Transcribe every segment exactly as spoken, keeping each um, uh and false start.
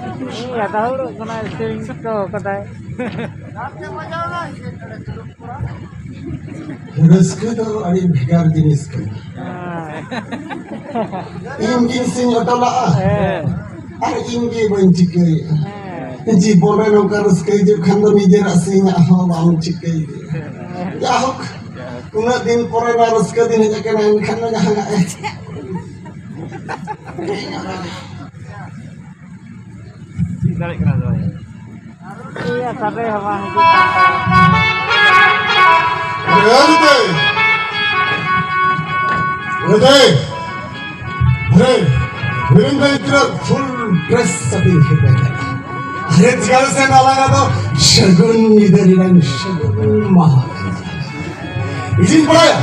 ᱤᱧ ᱟᱫᱟ ᱦᱚᱲ ᱠᱟᱱᱟᱭ, ᱥᱮᱨᱮᱧ ᱦᱚᱴᱚ ᱠᱟᱫᱟᱭ᱾ ᱨᱟᱹᱥᱠᱟᱹ ᱫᱚ ᱟᱹᱰᱤ ᱵᱷᱮᱜᱟᱨ ᱡᱤᱱᱤᱥ ᱠᱟᱱᱟ᱾ ᱦᱮᱸ᱾ ᱤᱧ ᱜᱤᱧ ᱥᱤᱧ ᱦᱚᱴᱚ ᱞᱟᱜᱼᱟ᱾ ᱦᱮᱸ᱾ ᱟᱨ ᱤᱧ ᱜᱮ ᱵᱟᱹᱧ ᱪᱤᱠᱟᱹᱭᱮᱫᱼᱟ᱾ ᱦᱮᱸ᱾ ᱡᱤᱵᱚᱱ ᱨᱮ ᱱᱚᱝᱠᱟ ᱨᱟᱹᱥᱠᱟᱹ ᱦᱤᱡᱩᱜ ᱠᱷᱟᱱ ᱫᱚ ᱱᱤᱡᱮᱨᱟᱜ ᱥᱤᱧᱟᱜ ᱦᱚᱸ ᱵᱟᱢ ᱪᱤᱠᱟᱹᱭᱮᱫᱼᱟ᱾ ᱡᱟᱭᱦᱳᱠ, ᱩᱱᱟᱹᱜ ᱫᱤᱱ ᱯᱚᱨᱮ ᱱᱚᱣᱟ ᱨᱟᱹᱥᱠᱟᱹ ᱫᱤᱱ ᱦᱮᱡ ᱟᱠᱟᱱᱟ, ᱮᱱᱠᱷᱟᱱ ᱫᱚ ᱡᱟᱦᱟᱱᱟᱜ ᱮ ᱪᱮᱫ ᱫᱟᱲᱮᱭᱟᱜ ᱠᱟᱱᱟ ᱥᱮ ᱵᱟᱝ? ᱤᱭᱟᱹ, ᱥᱟᱰᱮ ᱦᱚᱸ ᱵᱟᱝ ᱦᱤᱡᱩᱜ ᱠᱟᱱ ᱛᱟᱭᱟ᱾ ᱨᱮ, ᱨᱮ, ᱨᱮ, ᱨᱮ, ᱨᱮ, ᱨᱮ, ᱯᱷᱩᱞ ᱰᱨᱮᱥ ᱟᱛᱮᱧ ᱦᱮᱡ ᱟᱠᱟᱱᱟ᱾ ᱟᱨᱮ ᱪᱤᱠᱟᱹ ᱥᱮ ᱱᱟᱞᱟ ᱫᱚ ᱥᱟᱹᱜᱩᱱ ᱧᱤᱫᱟᱹ ᱨᱮᱱᱟᱝ ᱥᱟᱹᱜᱩᱱ ᱢᱟᱦᱟ ᱠᱟᱱᱟ᱾ ᱤᱧᱤᱧ ᱵᱟᱲᱟᱭᱟ,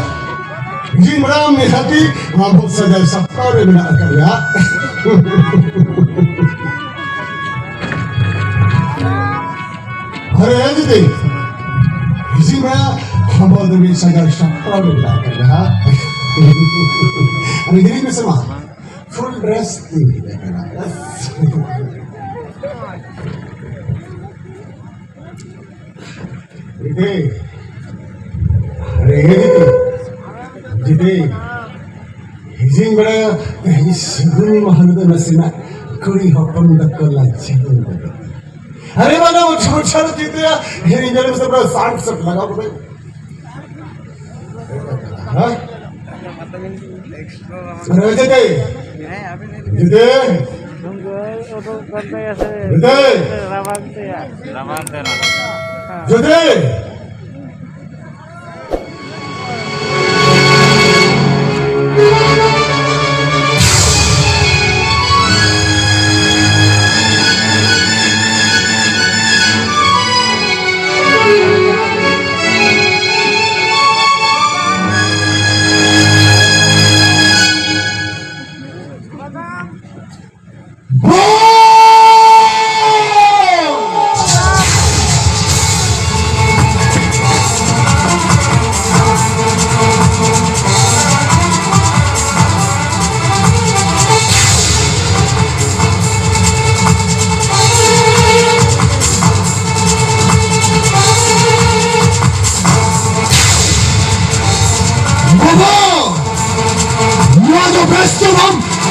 ᱤᱧᱤᱧ ᱵᱟᱲᱟᱭᱟ, ᱱᱤᱦᱟᱹᱛᱤ ᱱᱚᱣᱟ ᱵᱚᱠᱥ ᱥᱟᱡᱟᱣ ᱥᱟᱯᱲᱟᱣ ᱨᱮ ᱢᱮᱱᱟᱜ ᱟᱠᱟᱫ ᱢᱮᱭᱟ᱾ ᱟᱨᱮ ᱡᱩᱫᱤ ᱤᱧᱤᱧ ᱵᱟᱲᱟᱭᱟ, ᱱᱚᱣᱟ ᱫᱚ ᱢᱤᱫ ᱥᱟᱡᱟᱣ ᱥᱟᱯᱲᱟᱣ ᱨᱮ ᱢᱮᱱᱟᱜ ᱟᱠᱟᱫ ᱢᱮᱭᱟ᱾ ᱟᱨᱮ ᱦᱤᱨᱤᱧ ᱢᱮᱥᱮ ᱢᱟ, ᱯᱷᱩᱞ ᱰᱨᱮᱥ ᱛᱤᱧ ᱦᱮᱡ ᱟᱠᱟᱱᱟ᱾ ᱡᱩᱫᱤ, ᱟᱨᱮ ᱡᱩᱫᱤ, ᱡᱩᱫᱤ ᱦᱤᱡᱩᱜ ᱵᱮᱲᱟ ᱛᱮᱦᱮᱧ ᱥᱟᱹᱜᱩᱱ ᱢᱟᱦᱟ ᱨᱮᱫᱚ ᱱᱟᱥᱮᱱᱟᱜ ᱠᱩᱲᱤ ᱦᱚᱯᱚᱱ ᱫᱚᱠᱚ ᱞᱟᱡᱟᱣ ᱜᱚᱫᱚᱜ᱾ ᱟᱨᱮ ᱵᱟᱝᱟ, ᱢᱚᱪᱷᱟ ᱢᱚᱪᱷᱟ ᱨᱮ ᱪᱮᱫ ᱭᱟ, ᱦᱤᱨᱤᱧ ᱡᱟᱹᱨᱤ ᱥᱟᱯᱲᱟᱣ ᱥᱟᱱ ᱥᱮᱴ ᱞᱟᱜᱟᱣ ᱠᱟᱛᱮ᱾ ᱦᱮᱸ? ᱟᱨᱮ ᱡᱩᱫᱤ, ᱡᱩᱫᱤ, ᱩᱰᱩᱠ ᱠᱟᱱ ᱛᱟᱭᱟ ᱥᱮ ᱡᱩᱫᱤ, ᱨᱟᱵᱟᱝ ᱛᱮᱭᱟ᱾ ᱨᱟᱵᱟᱝ ᱛᱮ ᱨᱟᱵᱟᱝ᱾ ᱡᱩᱫᱤ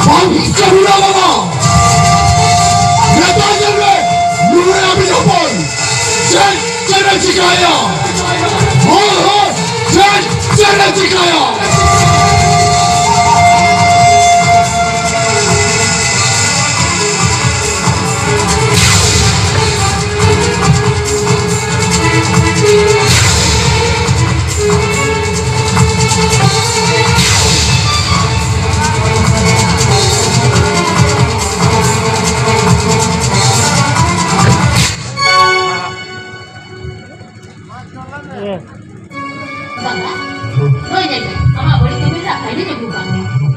ᱵᱟᱝ ᱠᱟᱹᱢᱤᱭᱟ ᱵᱟᱵᱟ᱾ ᱱᱮᱛᱟ ᱧᱮᱞ ᱢᱮ, ᱱᱩᱭ ᱟᱹᱰᱤ ᱦᱚᱯᱚᱱ᱾ ᱪᱮᱫ, ᱪᱮᱫ ᱮ ᱪᱤᱠᱟᱹᱭᱟ? ᱦᱳᱭ, ᱦᱳᱭ, ᱪᱮᱫ, ᱪᱮᱫ ᱮ ᱪᱤᱠᱟᱹᱭᱟ? ᱵᱟᱵᱟ, ᱱᱚᱜᱼᱚᱭ ᱧᱮᱞ ᱢᱮ, ᱟᱢᱟᱜ ᱵᱟᱹᱲᱤᱡ ᱠᱟᱹᱢᱤ ᱨᱮᱱᱟᱜ ᱯᱷᱟᱭᱫᱟ ᱧᱟᱢ ᱦᱩᱭᱩᱜ ᱠᱟᱱ ᱛᱟᱢᱟ᱾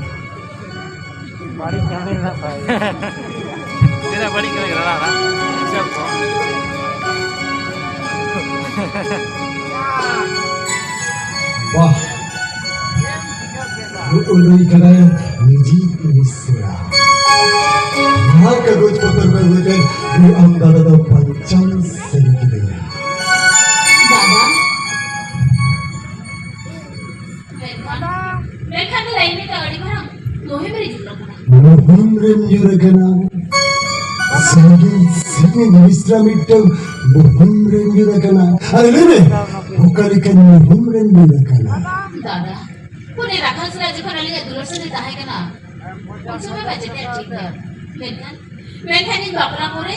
ᱵᱟᱹᱲᱤᱡ ᱠᱟᱹᱢᱤ ᱨᱮᱱᱟᱜ ᱯᱷᱟᱭᱫᱟ᱾ ᱛᱤᱱᱟᱹᱜ ᱵᱟᱹᱲᱤᱡ ᱠᱟᱹᱢᱤ ᱠᱟᱱᱟ ᱚᱱᱟ? ᱦᱤᱥᱟᱹᱵ ᱠᱚ᱾ ᱵᱟᱦ, ᱱᱩᱜᱼᱩ ᱱᱩᱭ ᱠᱟᱱᱟᱭ ᱱᱤᱡᱤ ᱢᱤᱥᱨᱟ᱾ ᱱᱚᱣᱟ ᱠᱟᱜᱚᱡᱽ ᱯᱚᱛᱚᱨ ᱠᱚ ᱟᱹᱜᱩᱭ ᱛᱮ ᱱᱩᱭ ᱟᱢ ᱫᱟᱫᱟ ᱫᱚ ᱵᱟᱧᱪᱟᱣ ᱥᱟᱹᱨᱤ ᱠᱮᱫᱮᱭᱟ᱾ ᱫᱟᱫᱟ? ᱢᱮᱱᱠᱷᱟᱱ, ᱢᱮᱱᱠᱷᱟᱱ ᱞᱟᱹᱭ ᱢᱮ ᱛᱚ, ᱟᱹᱰᱤ ᱢᱟᱨᱟᱝ ᱢᱩᱦᱤᱢ ᱨᱮ ᱡᱩᱲᱟᱹ ᱠᱟᱱᱟ᱾ ᱢᱩᱦᱤᱢ ᱨᱮᱢ ᱧᱩᱨ ᱟᱠᱟᱱᱟ᱾ ᱥᱟᱺᱜᱤᱧ, ᱥᱟᱺᱜᱤᱧ ᱢᱤᱥᱨᱟ ᱢᱤᱫᱴᱟᱝ ᱢᱩᱦᱤᱢ ᱨᱮᱢ ᱧᱩᱨ ᱟᱠᱟᱱᱟ᱾ ᱟᱨ ᱞᱟᱹᱭ ᱢᱮ, ᱚᱠᱟ ᱞᱮᱠᱟᱱ ᱢᱩᱦᱤᱢ ᱨᱮᱢ ᱧᱩᱨ ᱟᱠᱟᱱᱟ? ᱫᱟᱫᱟ, ᱩᱱᱤ ᱨᱟᱠᱷᱟᱞ ᱥᱟᱞᱟᱜ ᱡᱚᱠᱷᱚᱱ ᱟᱹᱞᱤᱧᱟᱜ ᱫᱩᱞᱟᱹᱲ ᱥᱟᱹᱜᱟᱹᱭ ᱛᱟᱦᱮᱸ ᱠᱟᱱᱟ, ᱩᱱ ᱥᱚᱢᱚᱭ ᱢᱟ ᱡᱮᱛᱮᱭᱟᱜ ᱴᱷᱤᱠ ᱜᱮᱭᱟ᱾ ᱢᱮᱱᱠᱷᱟᱱ, ᱢᱮᱱᱠᱷᱟᱱ ᱤᱧ ᱵᱟᱯᱞᱟ ᱯᱚᱨᱮ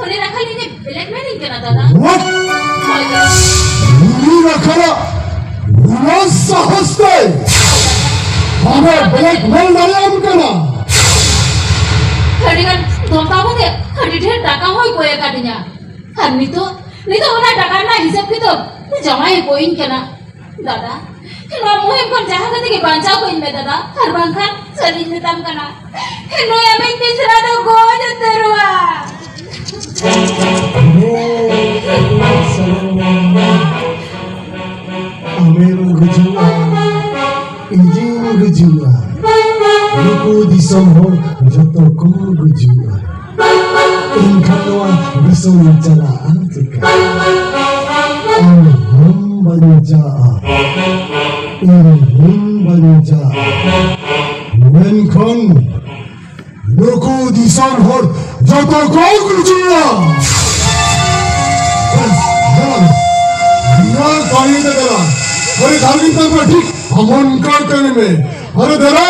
ᱩᱱᱤ ᱨᱟᱠᱷᱟᱞ ᱤᱧᱮ blackmail ᱤᱧ ᱠᱟᱱᱟ, ᱫᱟᱫᱟ᱾ What? ᱦᱳᱭ, ᱫᱟᱫᱟ᱾ ᱩᱱᱤ ᱨᱟᱠᱷᱟᱞᱟᱜ ᱱᱚᱣᱟ ᱥᱟᱦᱚᱥ ᱛᱮ ᱟᱢᱮ blackmail ᱫᱟᱲᱮᱭᱟᱢ ᱠᱟᱱᱟ? ᱟᱹᱰᱤ ᱜᱟᱱ ᱫᱷᱚᱢᱠᱟᱣ ᱠᱟᱛᱮ ᱟᱹᱰᱤ ᱰᱷᱮᱨ ᱴᱟᱠᱟ ᱦᱚᱸᱭ ᱠᱚᱭ ᱟᱠᱟᱫᱤᱧᱟ᱾ ᱟᱨ ᱱᱤᱛᱚᱜ, ᱱᱤᱛᱚᱜ ᱚᱱᱟ ᱴᱟᱠᱟ ᱨᱮᱱᱟᱜ ᱦᱤᱥᱟᱹᱵ ᱠᱤᱛᱟᱹᱵ ᱡᱟᱶᱟᱭᱮ ᱠᱚᱭᱤᱧ ᱠᱟᱱᱟ᱾ ᱫᱟᱫᱟ, ᱱᱚᱣᱟ ᱢᱩᱦᱤᱢ ᱠᱷᱚᱱ ᱡᱟᱦᱟᱸ ᱠᱟᱛᱮ ᱜᱮ ᱵᱟᱧᱪᱟᱣ ᱠᱚᱧ ᱢᱮ ᱫᱟᱫᱟ, ᱟᱨ ᱵᱟᱝᱠᱷᱟᱱ ᱥᱟᱹᱨᱤᱧ ᱢᱮᱛᱟᱢ ᱠᱟᱱᱟ, ᱱᱩᱭ ᱟᱢᱤᱡ ᱢᱤᱥᱨᱟ ᱫᱚ ᱜᱚᱡ ᱩᱛᱟᱹᱨᱚᱜᱼᱟ᱾ ᱟᱢᱮᱢ ᱜᱩᱡᱩᱜᱼᱟ, ᱤᱧᱤᱧ ᱜᱩᱡᱩᱜᱼᱟ, ᱱᱩᱠᱩ ᱫᱤᱥᱚᱢ ᱦᱚᱲ ᱡᱚᱛᱚ ᱠᱚ ᱜᱩᱡᱩᱜᱼᱟ᱾ ᱮᱱᱠᱷᱟᱱ ᱱᱚᱣᱟ ᱫᱤᱥᱚᱢ ᱪᱟᱞᱟᱜᱼᱟ ᱪᱤᱠᱟ? ᱟᱢ ᱦᱚᱸᱢ ᱵᱟᱧᱪᱟᱜᱼᱟ, ᱤᱧ ᱦᱚᱸᱧ ᱵᱟᱧᱪᱟᱜᱼᱟ, ᱢᱮᱱᱠᱷᱟᱱ ᱦᱚᱲ ᱡᱚᱛᱚ ᱠᱚ ᱜᱩᱡᱩᱜᱼᱟ᱾ ᱵᱮᱥ, ᱫᱮᱞᱟ᱾ ᱱᱚᱣᱟ ᱠᱟᱹᱢᱤ ᱛᱮ ᱫᱮᱞᱟ᱾ ᱦᱳᱭ, ᱫᱷᱟᱨᱢᱤᱠ ᱛᱟᱨᱯᱚᱨᱮ ᱴᱷᱤᱠ ᱚᱱᱠᱟ ᱠᱟᱹᱢᱤ ᱢᱮ᱾ ᱟᱨᱮ ᱫᱮᱞᱟ᱾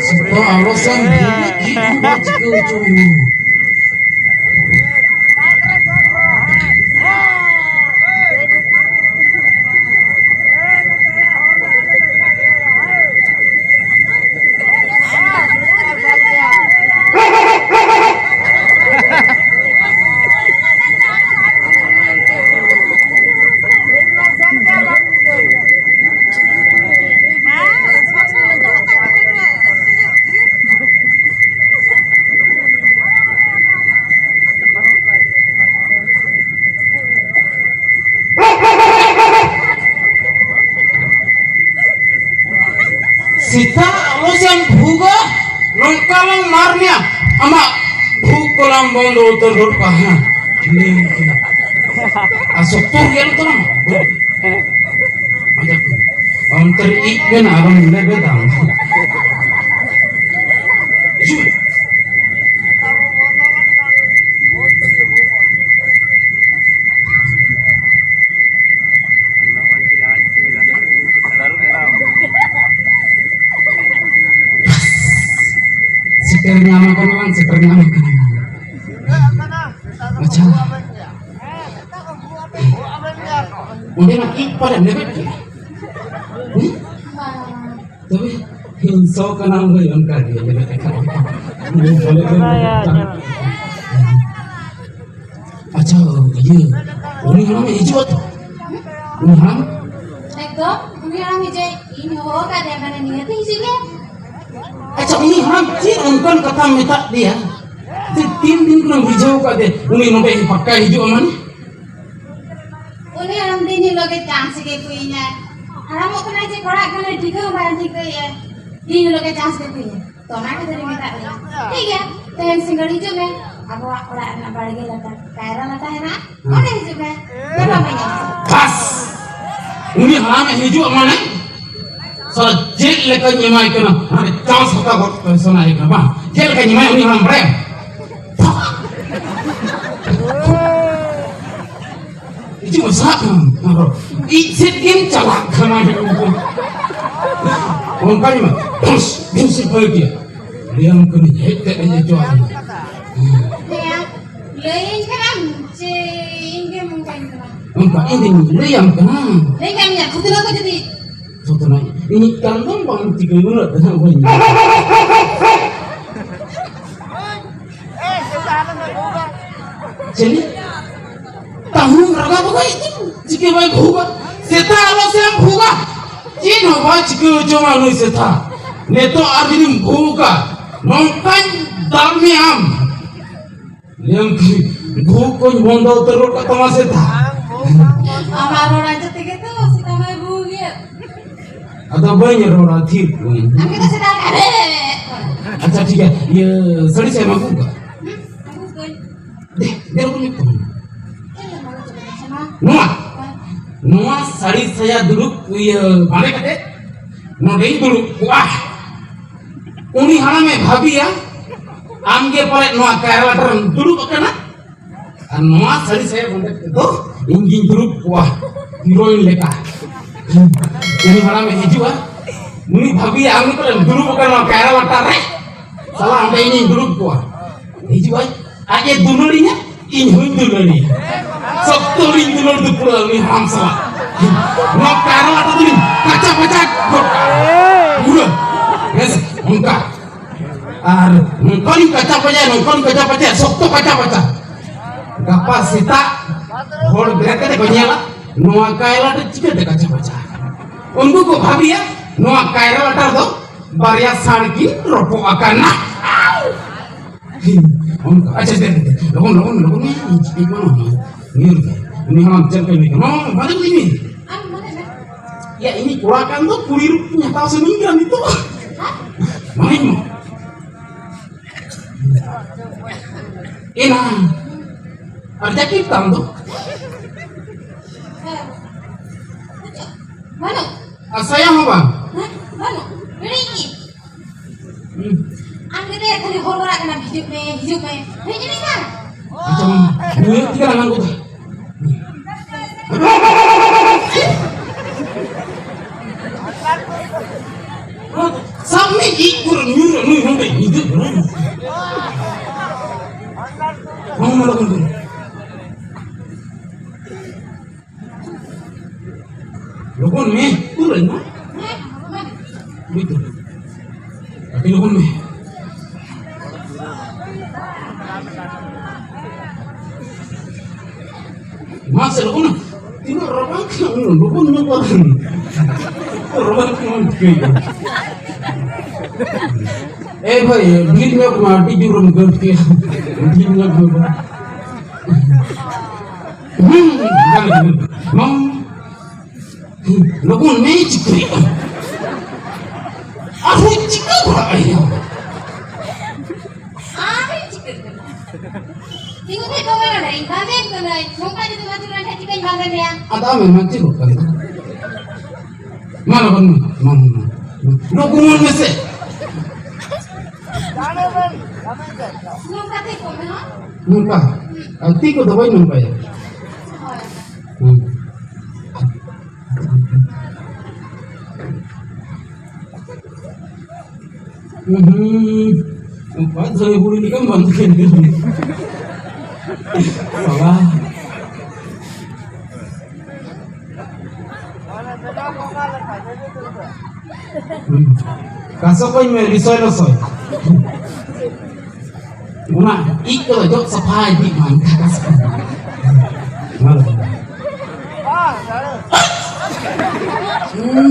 ᱥᱮᱛᱟ ᱟᱞᱚ ᱥᱮᱱ ᱵᱩᱵᱩᱡ ᱜᱤ ᱠᱚ ᱵᱟᱝ ᱪᱤᱠᱟᱹ ᱦᱚᱪᱚ ᱢᱮᱭᱟ᱾ ᱥᱮᱛᱟ ᱟᱞᱚ ᱥᱮᱢ ᱵᱷᱩᱜᱟ, ᱱᱚᱝᱠᱟ ᱞᱟᱝ ᱢᱟᱨ ᱢᱮᱭᱟ, ᱟᱢᱟᱜ ᱵᱷᱩᱜ ᱠᱚᱞᱟᱝ ᱵᱚᱱᱫᱚ ᱩᱛᱟᱹᱨ ᱜᱚᱫ ᱠᱟᱜᱼᱟ᱾ ᱦᱮᱸ, ᱟᱨ ᱥᱚᱠᱛᱚ ᱜᱮᱞ ᱛᱟᱞᱟᱝ᱾ ᱚᱱᱛᱮ ᱨᱮ ᱤᱡ ᱢᱮᱱᱟᱜᱼᱟ, ᱟᱨᱚ ᱞᱮᱵᱮᱫᱟᱢ᱾ ᱦᱤᱡᱩᱜ ᱢᱮ᱾ ᱥᱮᱴᱮᱨ ᱧᱟᱢ ᱟᱠᱟᱱᱟ ᱞᱟᱝ, ᱥᱮᱴᱮᱨ ᱧᱟᱢ ᱟᱠᱟᱱᱟ ᱞᱟᱝ᱾ ᱟᱪᱪᱷᱟ, ᱚᱸᱰᱮᱱᱟᱜ ᱤᱡ ᱯᱟᱞᱮ ᱞᱮᱵᱮᱫ ᱠᱮᱫᱟ᱾ ᱦᱩᱸ? ᱛᱚᱵᱮ ᱤᱧ ᱥᱚ ᱠᱟᱱᱟ ᱦᱳᱭ, ᱚᱱᱠᱟ ᱜᱮ ᱞᱮᱵᱮᱫ ᱞᱮᱠᱷᱟᱱ᱾ ᱤᱧ ᱵᱚᱞᱮ ᱫᱚ ᱟᱪᱪᱷᱟ, ᱤᱭᱟᱹ, ᱩᱱᱤ ᱦᱟᱲᱟᱢᱮ ᱦᱤᱡᱩᱜᱼᱟ ᱛᱚ? ᱩᱱᱤ ᱦᱟᱲᱟᱢ? ᱮᱠᱫᱚᱢ, ᱩᱱᱤ ᱦᱟᱲᱟᱢ ᱦᱤᱡᱩᱜ, ᱤᱧ ᱦᱚᱦᱚ ᱟᱠᱟᱫᱮᱭᱟ, ᱢᱟᱱᱮ ᱱᱤᱭᱟᱹᱛᱮ ᱦᱤᱡᱩᱜ ᱜᱮ᱾ ᱟᱪᱪᱷᱟ, ᱩᱱᱤ ᱦᱟᱲᱟᱢ ᱪᱮᱫ ᱚᱱᱠᱟᱱ ᱠᱟᱛᱷᱟᱢ ᱢᱮᱛᱟᱫ ᱫᱮᱭᱟ? ᱛᱤᱱ ᱫᱤᱱ ᱠᱷᱚᱱᱮᱢ ᱵᱩᱡᱷᱟᱹᱣ ᱠᱟᱫᱮ ᱩᱱᱤ ᱱᱚᱰᱮ ᱯᱟᱠᱠᱟᱭ ᱦᱤᱡᱩᱜᱼᱟ ᱢᱟᱱᱮ? ᱩᱱᱤ ᱦᱟᱲᱟᱢ ᱫᱤᱱ ᱦᱤᱞᱳᱜ ᱜᱮ ᱪᱟᱱᱥ ᱜᱮ ᱠᱚᱭᱤᱧᱟᱭ᱾ ᱦᱟᱲᱟᱢᱚᱜ ᱠᱟᱱᱟᱭ ᱪᱮ ᱯᱟᱲᱦᱟᱜ ᱠᱟᱱᱟᱭ ᱴᱷᱤᱠᱟᱹ ᱦᱚᱸ ᱵᱟᱭ ᱴᱷᱤᱠᱟᱹᱭᱮᱫᱼᱟ᱾ ᱫᱤᱱ ᱦᱤᱞᱳᱜ ᱜᱮ ᱪᱟᱱᱥ ᱜᱮ ᱠᱚᱭᱤᱧᱟᱭ᱾ ᱛᱚ ᱚᱱᱟ ᱠᱷᱟᱹᱛᱤᱨ ᱤᱧ ᱢᱮᱛᱟᱫ ᱢᱮᱭᱟ᱾ ᱴᱷᱤᱠ ᱜᱮᱭᱟ, ᱛᱮᱦᱮᱧ ᱥᱤᱸᱜᱟᱹᱲ ᱦᱤᱡᱩᱜ ᱢᱮ᱾ ᱟᱵᱚᱣᱟᱜ ᱚᱲᱟᱜ ᱨᱮᱱᱟᱜ ᱵᱟᱲᱜᱮ ᱞᱟᱛᱟᱨ ᱠᱟᱭᱨᱟ ᱞᱟᱛᱟ ᱦᱮᱱᱟᱜᱼᱟ, ᱚᱸᱰᱮ ᱦᱤᱡᱩᱜ ᱢᱮ᱾ ᱧᱟᱯᱟᱢ ᱢᱮ ᱧᱟᱯᱟᱢ᱾ ᱵᱟᱥ! ᱩᱱᱤ ᱦᱟᱲᱟᱢᱮ ᱦᱤᱡᱩᱜ ᱢᱟᱱᱮ ᱥᱟᱞᱟ ᱪᱮᱫ ᱞᱮᱠᱟᱧ ᱮᱢᱟᱭ ᱠᱟᱱᱟ, ᱦᱟᱱᱮ ᱪᱟᱱᱥ ᱦᱟᱛᱟᱣ ᱜᱚᱫ ᱥᱟᱱᱟᱭᱮ ᱠᱟᱱᱟ᱾ ᱵᱟᱝ, ᱪᱮᱫ ᱞᱮᱠᱟᱧ ᱮᱢᱟᱭᱟ ᱩᱱᱤ ᱦᱟᱲᱟᱢ ᱵᱟᱲᱟᱭᱟ? ᱦᱤᱡᱩᱜ ᱢᱮ, ᱥᱟᱵ ᱠᱟᱢ᱾ ᱟᱨᱚ ᱤᱧ ᱥᱮᱫ ᱜᱮᱢ ᱪᱟᱞᱟᱜ ᱠᱟᱱᱟ᱾ ᱚᱱᱠᱟᱧ ᱢᱟ ᱵᱷᱩᱥ ᱵᱷᱩᱥ ᱤᱧ ᱠᱚᱭ ᱠᱮᱭᱟ᱾ ᱞᱟᱹᱭᱟᱢ ᱠᱟᱹᱱᱟᱹᱧ, ᱦᱮᱡ ᱠᱟᱛᱮ ᱤᱧ ᱚᱪᱚᱜ ᱟᱢᱟ᱾ ᱦᱮᱸ, ᱞᱟᱹᱭᱟᱹᱧ ᱠᱟᱱᱟᱢ ᱪᱮ ᱤᱧ ᱜᱮᱢ ᱚᱱᱠᱟᱧ ᱠᱟᱱᱟ? ᱚᱱᱠᱟ ᱤᱧ ᱫᱩᱧ ᱞᱟᱹᱭᱟᱢ ᱠᱟᱱᱟ᱾ ᱞᱟᱹᱭ ᱠᱟᱜ ᱢᱮᱭᱟ, ᱛᱷᱩᱛᱱᱟ ᱠᱚ ᱡᱩᱫᱤ ᱛᱷᱩᱛᱱᱟ, ᱤᱧᱤᱡ ᱠᱟᱱ ᱫᱚ ᱵᱟᱝ ᱪᱤᱠᱟᱹ ᱩᱱᱟᱹᱜ ᱫᱚ ᱦᱟᱸᱜ ᱵᱟᱹᱧ ᱞᱟᱹᱭᱟ᱾ ᱪᱮᱞᱮ? ᱛᱟᱹᱦᱩᱢ ᱨᱟᱜᱟ ᱵᱟᱵᱟ ᱤᱧ ᱪᱤᱠᱟᱹ ᱵᱟᱭ ᱵᱷᱩᱜᱟ? ᱥᱮᱛᱟ ᱟᱞᱚ ᱥᱮ ᱮᱢ ᱵᱷᱩᱜᱟ᱾ ᱪᱮᱫ ᱦᱚᱸ ᱵᱟᱭ ᱪᱤᱠᱟᱹ ᱦᱚᱪᱚ ᱢᱟ ᱱᱩᱭ ᱥᱮᱛᱟ᱾ ᱱᱤᱛᱚᱜ ᱟᱨ ᱡᱩᱫᱤᱢ ᱵᱷᱩᱜᱟ, ᱱᱚᱝᱠᱟᱧ ᱫᱟᱞ ᱢᱮᱭᱟ ᱟᱢ᱾ ᱞᱟᱹᱭᱟᱢ ᱠᱤ, ᱵᱷᱩᱜ ᱠᱚᱧ ᱵᱚᱱᱫᱚ ᱩᱛᱟᱹᱨ ᱜᱚᱫ ᱠᱟᱜ ᱛᱟᱢᱟ ᱥᱮᱛᱟ᱾ ᱟᱢᱟᱜ ᱨᱚᱲ ᱟᱸᱡᱚᱢ ᱛᱮᱜᱮ ᱛᱚ ᱥᱮᱛᱟ ᱢᱟᱭ ᱵᱷᱩᱜᱮᱫ᱾ ᱟᱫᱚ ᱵᱟᱹᱧ ᱨᱚᱲᱟ, ᱛᱷᱤᱨ ᱠᱚᱜ ᱟᱹᱧ᱾ ᱟᱢ ᱜᱮᱛᱚ ᱥᱮᱛᱟ ᱠᱟᱱᱟ᱾ ᱟᱪᱪᱷᱟ, ᱴᱷᱤᱠ ᱜᱮᱭᱟ᱾ ᱤᱭᱟᱹ, ᱥᱟᱹᱲᱤ ᱥᱟᱭᱟ ᱮᱢ ᱟᱹᱜᱩ ᱠᱟᱜᱼᱟ? ᱦᱩᱸ, ᱟᱹᱜᱩ ᱠᱟᱹᱧ᱾ ᱫᱮ, ᱫᱮ, ᱟᱹᱜᱩ ᱧᱚᱜ ᱠᱟᱜ ᱢᱮ᱾ ᱪᱮᱫ ᱞᱮᱠᱟ ᱪᱮᱫ ᱞᱮᱠᱟ ᱥᱟᱢᱟ? ᱱᱚᱣᱟ? ᱦᱳᱭ᱾ ᱱᱚᱣᱟ ᱥᱟᱹᱲᱤ ᱥᱟᱭᱟ ᱫᱩᱲᱩᱵ, ᱤᱭᱟᱹ, ᱵᱟᱸᱫᱮ ᱠᱟᱛᱮ ᱱᱚᱰᱮᱧ ᱫᱩᱲᱩᱵ ᱠᱚᱜᱼᱟ᱾ ᱩᱱᱤ ᱦᱟᱲᱟᱢᱮ ᱵᱷᱟᱹᱵᱤᱭᱟ, ᱟᱢᱜᱮ ᱯᱟᱞᱮᱫ ᱱᱚᱣᱟ ᱠᱟᱭᱨᱟ ᱞᱟᱴᱟ ᱨᱮᱢ ᱫᱩᱲᱩᱵ ᱟᱠᱟᱱᱟ᱾ ᱟᱨ ᱱᱚᱣᱟ ᱥᱟᱹᱲᱤ ᱥᱟᱭᱟ ᱵᱟᱸᱫᱮ ᱠᱟᱛᱮ ᱫᱚ ᱤᱧ ᱜᱤᱧ ᱫᱩᱲᱩᱵ ᱠᱚᱣᱟ, ᱦᱤᱨᱳᱭᱤᱱ ᱞᱮᱠᱟ᱾ ᱩᱱᱤ ᱦᱟᱲᱟᱢᱮ ᱦᱤᱡᱩᱜᱼᱟ, ᱩᱱᱤ ᱵᱷᱟᱹᱵᱤᱭᱟ, ᱟᱢ ᱯᱟᱞᱮᱢ ᱫᱩᱲᱩᱵ ᱟᱠᱟᱱᱟ ᱱᱚᱣᱟ ᱠᱟᱭᱨᱟ ᱞᱟᱴᱟ ᱨᱮ᱾ ᱥᱟᱞᱟ, ᱚᱸᱰᱮ ᱤᱧᱤᱧ ᱫᱩᱲᱩᱵ ᱠᱚᱣᱟ᱾ ᱦᱤᱡᱩᱜᱼᱟᱭ, ᱟᱡ ᱮ ᱫᱩᱞᱟᱹᱲᱤᱧᱟ, ᱤᱧ ᱦᱚᱸᱧ ᱫᱩᱞᱟᱹᱲᱤᱭᱟ᱾ ᱥᱚᱠᱛᱚ ᱞᱤᱧ ᱫᱩᱞᱟᱹᱲ ᱫᱩᱯᱲᱟᱹ ᱩᱱᱤ ᱦᱟᱲᱟᱢ ᱥᱟᱞᱟᱜ᱾ ᱱᱚᱣᱟ ᱠᱟᱭᱨᱟ ᱞᱟᱴᱟ ᱫᱚᱞᱤᱧ ᱠᱟᱪᱟ ᱯᱟᱪᱟ ᱜᱚᱫ ᱠᱟᱜᱼᱟ᱾ ᱯᱩᱨᱟᱹ᱾ ᱦᱮᱸ ᱥᱮ? ᱚᱱᱠᱟ᱾ ᱟᱨ ᱱᱚᱝᱠᱟᱱᱤᱧ ᱠᱟᱪᱟ ᱯᱟᱪᱟᱭᱟ, ᱱᱚᱝᱠᱟᱱᱤᱧ ᱠᱟᱪᱟ ᱯᱟᱪᱟᱭᱟ, ᱥᱚᱠᱛᱚ ᱠᱟᱪᱟ ᱯᱟᱪᱟ᱾ ᱜᱟᱯᱟ ᱥᱮᱛᱟᱜ ᱦᱚᱲ ᱵᱮᱨᱮᱫ ᱠᱟᱛᱮ ᱠᱚ ᱧᱮᱞᱟ, ᱱᱚᱣᱟ ᱠᱟᱭᱨᱟ ᱞᱟᱴᱟ ᱪᱤᱠᱟᱹᱛᱮ ᱠᱟᱪᱟ ᱯᱟᱪᱟ ᱟᱠᱟᱱᱟ? ᱩᱱᱠᱩ ᱠᱚ ᱵᱷᱟᱹᱵᱤᱭᱟ, ᱱᱚᱣᱟ ᱠᱟᱭᱨᱟ ᱞᱟᱴᱟ ᱨᱮᱫᱚ ᱵᱟᱨᱭᱟ ᱥᱟᱬ ᱠᱤᱱ ᱨᱚᱯᱚᱜ ᱟᱠᱟᱱᱟ᱾ ᱚᱱᱠᱟ᱾ ᱟᱪᱪᱷᱟ, ᱫᱮ, ᱫᱮ, ᱫᱮ᱾ ᱞᱚᱜᱚᱱ, ᱞᱚᱜᱚᱱ, ᱞᱚᱜᱚᱱ ᱢᱮ᱾ ᱤᱧ ᱪᱤᱠᱟᱹᱧ ᱢᱟ ᱱᱚᱣᱟ᱾ ᱧᱩᱨ ᱜᱮ᱾ ᱩᱱᱤ ᱦᱟᱲᱟᱢ ᱪᱮᱫ ᱞᱮᱠᱟᱭ ᱢᱮᱛᱟᱢᱟ? ᱢᱟ, ᱢᱟ, ᱫᱮ, ᱫᱮ, ᱫᱮ᱾ ᱭᱟ, ᱤᱧᱤᱡ ᱠᱚᱲᱟ ᱠᱟᱱ ᱫᱚ ᱠᱩᱲᱤ ᱨᱩᱯ ᱤᱧ ᱦᱟᱛᱟᱣ ᱥᱟᱱᱟᱧ ᱠᱟᱱᱟ ᱱᱤᱛᱚᱜ᱾ ᱢᱟᱱᱮ ᱢᱟ᱾ ᱮᱱᱟ᱾ ᱟᱨ ᱡᱟᱹᱠᱤᱴ ᱛᱟᱢ ᱫᱚ? ᱵᱟᱹᱱᱩᱜ᱾ ᱟᱨ ᱥᱟᱭᱟ ᱦᱚᱸ ᱵᱟᱝ? ᱦᱮᱸ, ᱵᱟᱹᱱᱩᱜ᱾ ᱦᱤᱲᱤᱧ ᱠᱤᱫᱟᱹᱧ᱾ ᱦᱩᱸ᱾ ᱟᱢ ᱜᱮ ᱫᱚᱭᱟ ᱠᱷᱟᱹᱞᱤ ᱦᱚᱨ ᱵᱟᱲᱟᱜ ᱠᱟᱱᱟᱢ, "ᱦᱤᱡᱩᱜ ᱢᱮ, ᱦᱤᱡᱩᱜ ᱢᱮ", ᱦᱤᱲᱤᱧ ᱠᱤᱫᱟᱹᱧ ᱵᱟᱝ? ᱟᱪᱪᱷᱟ, ᱢᱟ, ᱱᱩᱭ ᱛᱤᱱᱟᱹᱜ ᱞᱟᱸᱜᱟ ᱜᱚᱫᱟ᱾ ᱥᱟᱵ ᱢᱮ, ᱤᱡ ᱠᱚᱨᱮ ᱧᱩᱨ ᱨᱮ ᱱᱩᱭ ᱦᱚᱸ ᱧᱤᱫᱟᱹ ᱵᱮᱲᱟ᱾ ᱵᱟᱝ ᱢᱟᱞᱚᱜ ᱠᱟᱱ ᱛᱟᱭᱟ᱾ ᱞᱚᱜᱚᱱ ᱢᱮ, ᱛᱩᱫ ᱟᱹᱧ ᱢᱟ᱾ ᱵᱩᱡᱽ ᱫᱟᱢ? ᱟᱹᱰᱤ ᱞᱚᱜᱚᱱ ᱢᱮ᱾ ᱢᱟᱥᱮ ᱞᱚᱜᱚᱱ ᱢᱮ᱾ ᱛᱤᱱᱟᱹᱜ ᱨᱟᱵᱟᱝ ᱠᱟᱱᱟ, ᱩᱱᱟᱹᱜ ᱞᱚᱜᱚᱱ ᱧᱚᱜ ᱵᱟᱝ᱾ ᱨᱟᱵᱟᱝ ᱠᱟᱱᱟ, ᱴᱷᱤᱠᱟᱹᱭ ᱠᱟᱱᱟ᱾ ᱮ ᱵᱷᱟᱭ, ᱰᱷᱤᱞ ᱧᱚᱜ ᱢᱟ, ᱟᱹᱰᱤ ᱡᱳᱨᱮᱢ ᱜᱟᱹᱰ ᱠᱮᱜᱼᱟ᱾ ᱰᱷᱤᱞ ᱧᱚᱜ ᱢᱟ᱾ ᱦᱩᱸ, ᱵᱟᱝ, ᱵᱟᱝ᱾ ᱞᱚᱜᱚᱱ ᱢᱮ, ᱪᱤᱠᱟᱹᱭᱮᱫ ᱟᱢ? ᱟᱨᱦᱚᱸ ᱪᱤᱠᱟᱹ ᱵᱟᱲᱟᱭ ᱟᱢ? ᱟᱨ ᱪᱤᱠᱟᱹ ᱠᱟᱱᱟ? ᱛᱤᱸᱜᱩ ᱠᱷᱚᱡ ᱫᱚ ᱵᱟᱝ ᱟᱹᱰᱤ ᱵᱟᱸᱫᱮᱱ ᱠᱟᱹᱱᱟᱹᱧ᱾ ᱱᱚᱝᱠᱟ ᱡᱩᱫᱤᱢ ᱟᱹᱪᱩᱨ ᱞᱮᱱᱠᱷᱟᱱ ᱪᱤᱠᱟᱹᱧ ᱵᱟᱸᱫᱮᱱ ᱢᱮᱭᱟ? ᱟᱫᱚ ᱟᱢᱮᱢ ᱟᱹᱪᱩᱨᱚᱜ ᱠᱟᱱ ᱫᱚ᱾ ᱢᱟ ᱞᱚᱜᱚᱱ ᱢᱮ, ᱢᱟ, ᱢᱟ, ᱢᱟ᱾ ᱞᱚᱜᱚᱱ ᱢᱮᱥᱮ᱾ ᱱᱚᱝᱠᱟ ᱛᱤ ᱠᱚ ᱢᱮ, ᱦᱚᱸ? ᱱᱚᱝᱠᱟ? ᱟᱨ ᱛᱤ ᱠᱚᱫᱚ ᱵᱟᱹᱧ ᱱᱚᱝᱠᱟᱭᱟ᱾ ᱦᱳᱭ᱾ ᱦᱩᱸ᱾ ᱦᱩᱸ᱾ ᱚᱠᱟ ᱫᱷᱟᱹᱭ ᱵᱩᱲᱤ ᱞᱮᱠᱟᱢ ᱵᱟᱸᱫᱮ ᱠᱮᱫ ᱫᱚ᱾ ᱵᱟᱵᱟ᱾ ᱦᱩᱸ᱾ ᱠᱟᱥᱚ ᱠᱚᱧ ᱢᱮ, ᱞᱤᱥᱚᱭ ᱞᱚᱥᱚᱭ᱾ ᱚᱱᱟ ᱤᱡ ᱠᱚᱫᱚ ᱡᱚᱜ ᱥᱟᱯᱷᱟ ᱤᱫᱤ ᱢᱟ, ᱮᱱᱠᱷᱟᱱ ᱠᱟᱥᱚ ᱠᱚᱧ ᱢᱮ᱾ ᱢᱟ ᱞᱟᱹᱭ ᱢᱮ᱾ ᱦᱩᱸ᱾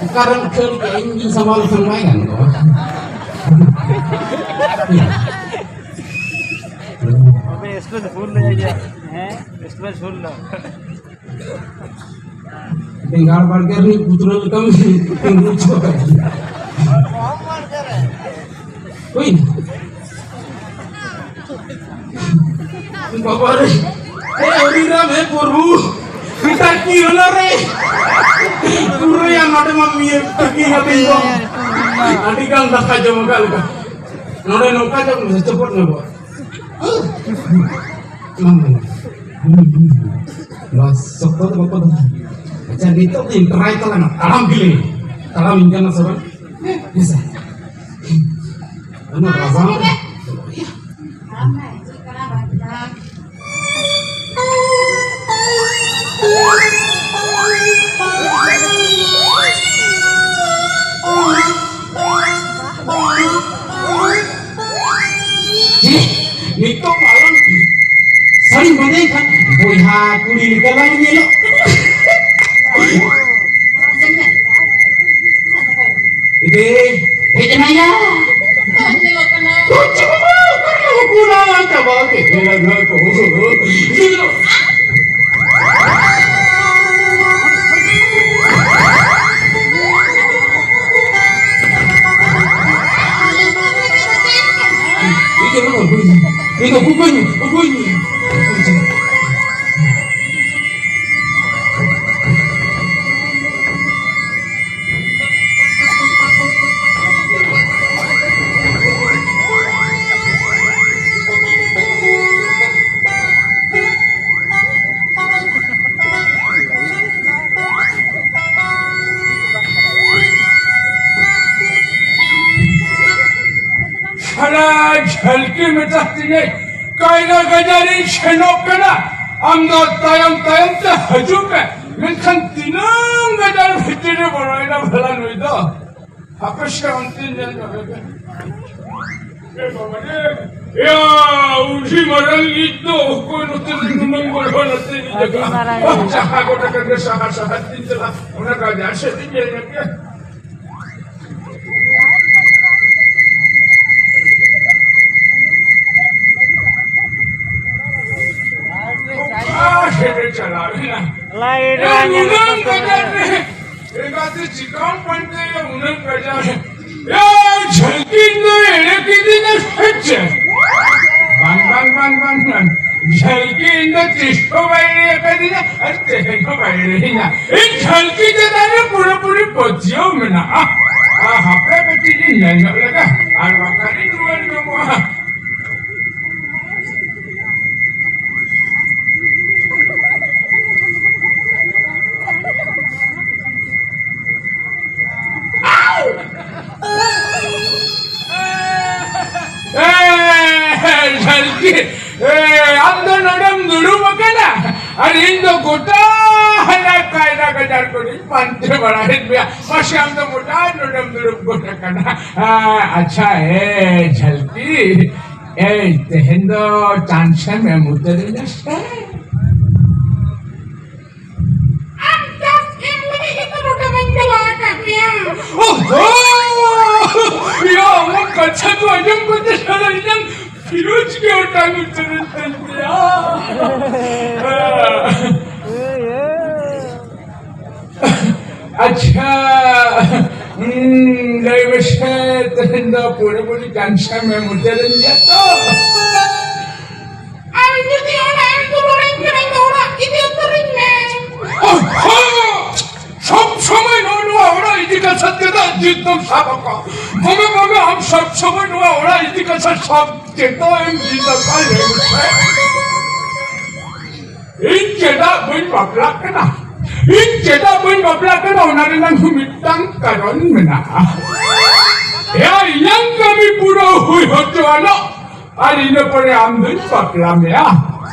ᱚᱠᱟᱨᱮᱢ ᱠᱷᱟᱹᱲ ᱠᱮᱜᱼᱟ? ᱤᱧ ᱜᱤᱧ ᱥᱟᱢᱵᱟᱣ ᱞᱮᱠᱷᱟᱱ ᱵᱟᱭ ᱜᱟᱱ ᱠᱚᱜᱼᱟ᱾ ᱮᱠᱥᱯᱨᱮᱥ ᱯᱷᱩᱞ ᱞᱮ ᱤᱭᱟᱹ, ᱦᱮᱸ, ᱮᱠᱥᱯᱨᱮᱥ ᱯᱷᱩᱞ ᱫᱚ᱾ ᱵᱮᱸᱜᱟᱲ ᱵᱟᱲᱜᱮ ᱨᱤᱱᱤᱡ ᱯᱩᱛᱲᱟᱹ ᱞᱮᱠᱟᱢ ᱛᱤᱸᱜᱩ ᱦᱚᱪᱚ ᱟᱠᱟᱫᱤᱧᱟ᱾ ᱦᱩᱭᱱᱟ᱾ ᱵᱟᱵᱟ ᱨᱮ, ᱮ ᱦᱚᱨᱤ ᱨᱟᱢ, ᱦᱮ ᱯᱨᱚᱵᱷᱩ, ᱢᱮᱛᱟ ᱠᱤ ᱦᱚᱞᱟ ᱨᱮ᱾ ᱯᱩᱨᱟᱹᱭᱟ ᱱᱚᱰᱮ ᱢᱟ ᱢᱤᱭᱟᱹ ᱛᱟᱹᱠᱤ ᱦᱟᱹᱵᱤᱡ ᱫᱚ᱾ ᱟᱹᱰᱤ ᱜᱟᱱ ᱫᱟᱠᱟ ᱡᱚᱢ ᱟᱠᱟᱫ ᱞᱮᱠᱟ᱾ ᱱᱚᱰᱮ ᱱᱚᱝᱠᱟ ᱡᱚᱢ ᱢᱮ, ᱪᱚᱯᱚᱫ ᱧᱚᱜᱚᱜᱼᱟ᱾ ᱵᱟᱝ, ᱵᱟᱝ, ᱵᱟᱝ᱾ ᱵᱟᱥ, ᱥᱚᱠᱛᱚ ᱫᱚ ᱵᱟᱠᱚ ᱫᱚᱦᱚᱭᱟ᱾ ᱟᱪᱪᱷᱟ, ᱱᱤᱛᱚᱜ ᱫᱚ ᱴᱨᱟᱭ ᱛᱟᱞᱟᱝᱟ, ᱛᱟᱲᱟᱢ ᱜᱮᱞᱤᱧ᱾ ᱛᱟᱲᱟᱢ ᱤᱧ ᱠᱟᱱᱟ ᱥᱮ ᱵᱟᱝ? ᱦᱮᱸ ᱥᱮ? ᱚᱱᱟ ᱨᱟᱵᱟᱝ ᱨᱮ᱾ ᱪᱮ, ᱱᱤᱛᱚᱜ ᱢᱟᱞᱟᱝ ᱥᱟᱹᱲᱤᱢ ᱵᱟᱸᱫᱮᱭ ᱠᱷᱟᱱ ᱵᱚᱭᱦᱟ ᱠᱩᱲᱤ ᱞᱮᱠᱟ ᱞᱟᱝ ᱧᱮᱞᱚᱜ ᱠᱟᱱᱟ᱾ ᱮ, ᱦᱮᱡ ᱮᱱᱟᱭᱟ᱾ ᱪᱮ ᱵᱟᱵᱟ, ᱚᱠᱟ ᱨᱮ ᱵᱟᱠᱚ ᱞᱟᱦᱟ ᱪᱟᱵᱟ ᱠᱮᱫ ᱞᱟᱝ ᱠᱚ᱾ ᱥᱟᱞᱟ ᱡᱷᱟᱹᱞᱠᱤ ᱢᱮᱛᱟ ᱛᱤᱧᱟᱹ, ᱠᱟᱭᱨᱟ ᱜᱟᱡᱟᱲᱤᱧ ᱥᱮᱱᱚᱜ ᱠᱟᱱᱟ, ᱟᱢ ᱫᱚ ᱛᱟᱭᱚᱢ ᱛᱟᱭᱚᱢ ᱛᱮ ᱦᱤᱡᱩᱜ ᱢᱮ᱾ ᱢᱮᱱᱠᱷᱟᱱ ᱛᱤᱱᱟᱹᱝ ᱜᱟᱡᱟᱲ ᱵᱷᱤᱛᱤᱨ ᱨᱮ ᱵᱚᱞᱚᱭᱮᱱᱟ ᱵᱷᱟᱞᱟ ᱱᱩᱭ ᱫᱚ? ᱦᱟᱯᱮ ᱥᱮ ᱚᱱᱛᱮ ᱧᱮᱞ ᱧᱚᱜ ᱞᱮᱜᱮ᱾ ᱮ ᱵᱟᱵᱟ ᱨᱮ, ᱮᱭᱟ, ᱩᱱᱤ ᱢᱟᱨᱟᱝ ᱤᱡ ᱫᱚ ᱚᱠᱚᱭ ᱱᱚᱛᱮ ᱨᱮ ᱱᱩᱱᱟᱹᱝ ᱜᱚᱲᱦᱚᱱ ᱟᱛᱮ ᱤᱡ ᱟᱹᱰᱤ ᱟᱠᱟᱫᱼᱟ? ᱢᱟᱨᱟᱝ ᱤᱡ᱾ ᱡᱟᱦᱟᱸ ᱜᱚᱴᱟ ᱠᱟᱱ ᱜᱮ ᱥᱟᱦᱟ ᱥᱟᱦᱟ ᱛᱤᱧ ᱪᱟᱞᱟᱜ, ᱚᱱᱟ ᱜᱟᱡᱟᱲ ᱥᱮᱫ ᱤᱧ ᱧᱮᱞ ᱧᱚᱜ ᱠᱮᱭᱟ᱾ ᱞᱟᱭᱤᱴ ᱮ, ᱵᱟᱝ ᱧᱮᱞᱚᱜ ᱱᱩᱱᱟᱹᱝ ᱠᱟᱱ ᱜᱟᱡᱟᱲ ᱛᱟᱵᱮᱱᱟ᱾ ᱨᱮ, ᱮᱸᱜᱟᱛᱮ ᱪᱤᱠᱟᱢ ᱯᱟᱱᱛᱮᱭᱟ ᱩᱱᱟᱹᱝ ᱜᱟᱡᱟᱲ? ᱮ, ᱡᱷᱟᱹᱞᱠᱤ ᱫᱚ ᱮᱲᱮ ᱠᱤᱫᱤᱧᱟ ᱥᱮ ᱪᱮᱫ? ᱵᱟᱝ, ᱵᱟᱝ, ᱵᱟᱝ, ᱵᱟᱝ, ᱵᱟᱝ᱾ ᱡᱷᱟᱹᱞᱠᱤ ᱤᱧ ᱫᱚ ᱛᱤᱥ ᱦᱚᱸ ᱵᱟᱭ ᱮᱲᱮ ᱟᱠᱟᱫᱤᱧᱟ ᱟᱨ ᱛᱮᱦᱮᱧ ᱦᱚᱸ ᱵᱟᱭ ᱮᱲᱮᱭᱤᱧᱟ᱾ ᱤᱧ ᱡᱷᱟᱹᱞᱠᱤ ᱪᱮᱛᱟᱱ ᱨᱮ ᱯᱩᱨᱟᱹᱯᱩᱨᱤ ᱯᱟᱹᱛᱭᱟᱹᱣ ᱢᱮᱱᱟᱜᱼᱟ᱾ ᱟᱨ ᱦᱟᱯᱮ ᱠᱟᱹᱴᱤᱡ ᱤᱧ ᱧᱮᱞ ᱧᱚᱜ ᱞᱮᱜᱮ, ᱟᱨ ᱵᱟᱝᱠᱷᱟᱱ ᱤᱧ ᱨᱩᱣᱟᱹᱲ ᱧᱚᱜᱚᱜᱼᱟ᱾ ᱮ, ᱡᱷᱟᱹᱞᱠᱤ, ᱮ, ᱟᱢ ᱫᱚ ᱱᱚᱰᱮᱢ ᱫᱩᱲᱩᱵ ᱟᱠᱟᱱᱟ ᱟᱨ ᱤᱧ ᱫᱚ ᱜᱚᱴᱟ ᱦᱟᱱᱟ ᱠᱟᱭᱨᱟ ᱜᱟᱡᱟᱲ ᱠᱚᱨᱮᱧ ᱯᱟᱱᱛᱮ ᱵᱟᱲᱟᱭᱮᱫ ᱢᱮᱭᱟ᱾ ᱢᱟᱥᱮ, ᱟᱢ ᱫᱚ ᱜᱚᱴᱟ ᱱᱚᱰᱮᱢ ᱫᱩᱲᱩᱵ ᱜᱚᱫ ᱟᱠᱟᱱᱟ᱾ ᱟ, ᱟᱪᱪᱷᱟ, ᱮ, ᱡᱷᱟᱹᱞᱠᱤ, ᱮᱭ, ᱛᱮᱦᱮᱧ ᱫᱚ ᱪᱟᱱᱥ ᱮᱢ ᱮᱢ ᱩᱛᱟᱹᱨᱤᱧᱟ ᱥᱮ? ᱟᱢ ᱪᱟᱥ ᱮᱢ ᱞᱟᱹᱜᱤᱫ ᱜᱮᱛᱚ ᱱᱚᱰᱮ ᱢᱟᱧ ᱪᱟᱞᱟᱣ ᱟᱠᱟᱫ ᱢᱮᱭᱟ᱾ ᱳᱦᱳ! ᱭᱟ, ᱟᱢᱟᱜ ᱠᱟᱛᱷᱟ ᱠᱚ ᱟᱸᱡᱚᱢ ᱠᱟᱛᱮ ᱥᱟᱞᱟ ᱤᱧᱟᱹᱜ ᱯᱷᱤᱨᱳᱡᱽ ᱜᱮ ᱚᱴᱟᱝ ᱩᱛᱟᱹᱨᱮᱱ ᱛᱤᱧ ᱜᱮᱭᱟ᱾ ᱟᱪᱪᱷᱟ, ᱦᱩᱸ, ᱞᱟᱹᱭ ᱢᱮᱥᱮ, ᱛᱮᱦᱮᱧ ᱫᱚ ᱯᱩᱨᱟᱹᱯᱩᱨᱤ ᱠᱟᱱᱥᱟᱢ ᱮᱢ ᱩᱛᱟᱹᱨᱮᱱ ᱜᱮᱭᱟ ᱛᱚ? ᱟᱢ ᱡᱩᱫᱤ ᱚᱲᱟᱜ ᱮᱢ ᱫᱩᱞᱟᱹᱲᱟᱹᱧ ᱠᱟᱱᱟ, ᱤᱧ ᱫᱚ ᱚᱲᱟᱜ ᱤᱫᱤ ᱩᱛᱟᱹᱨᱤᱧ ᱢᱮ᱾ ᱚᱦᱚ! ᱥᱚᱵ ᱥᱚᱢᱚᱭ ᱱᱚᱜᱼᱚ ᱱᱚᱣᱟ ᱚᱲᱟᱜ ᱤᱫᱤ ᱠᱟᱛᱷᱟ ᱪᱮᱫᱟᱜ ᱡᱤᱫ ᱫᱚᱢ ᱥᱟᱵ ᱟᱠᱟᱫ? ᱜᱚᱢᱮ, ᱜᱚᱢᱮ, ᱟᱢ ᱥᱚᱵ ᱥᱚᱢᱚᱭ ᱱᱚᱣᱟ ᱚᱲᱟᱜ ᱤᱫᱤ ᱠᱟᱛᱷᱟ ᱥᱟᱵ ᱪᱮᱫᱟᱜ ᱮᱢ ᱡᱤᱫ ᱟᱠᱟᱫ, ᱞᱟᱹᱭ ᱢᱮᱥᱮ? ᱤᱧ ᱪᱮᱫᱟᱜ ᱵᱟᱹᱧ ᱵᱟᱯᱞᱟᱜ ᱠᱟᱱᱟ? ᱤᱧ ᱪᱮᱫᱟᱜ ᱵᱟᱹᱧ ᱵᱟᱯᱞᱟᱜ ᱠᱟᱱᱟ? ᱚᱱᱟ ᱨᱮᱱᱟᱜ ᱦᱚᱸ ᱢᱤᱫᱴᱟᱝ ᱠᱟᱨᱚᱱ ᱢᱮᱱᱟᱜᱼᱟ᱾ ᱮᱭᱟ, ᱤᱧᱟᱝ ᱠᱟᱹᱢᱤ ᱯᱩᱨᱟᱹᱣ ᱦᱩᱭ ᱦᱚᱪᱚ ᱟᱱᱚᱜ, ᱟᱨ ᱤᱱᱟᱹ ᱯᱚᱨᱮ ᱟᱢ ᱫᱚᱧ ᱵᱟᱯᱞᱟ ᱢᱮᱭᱟ᱾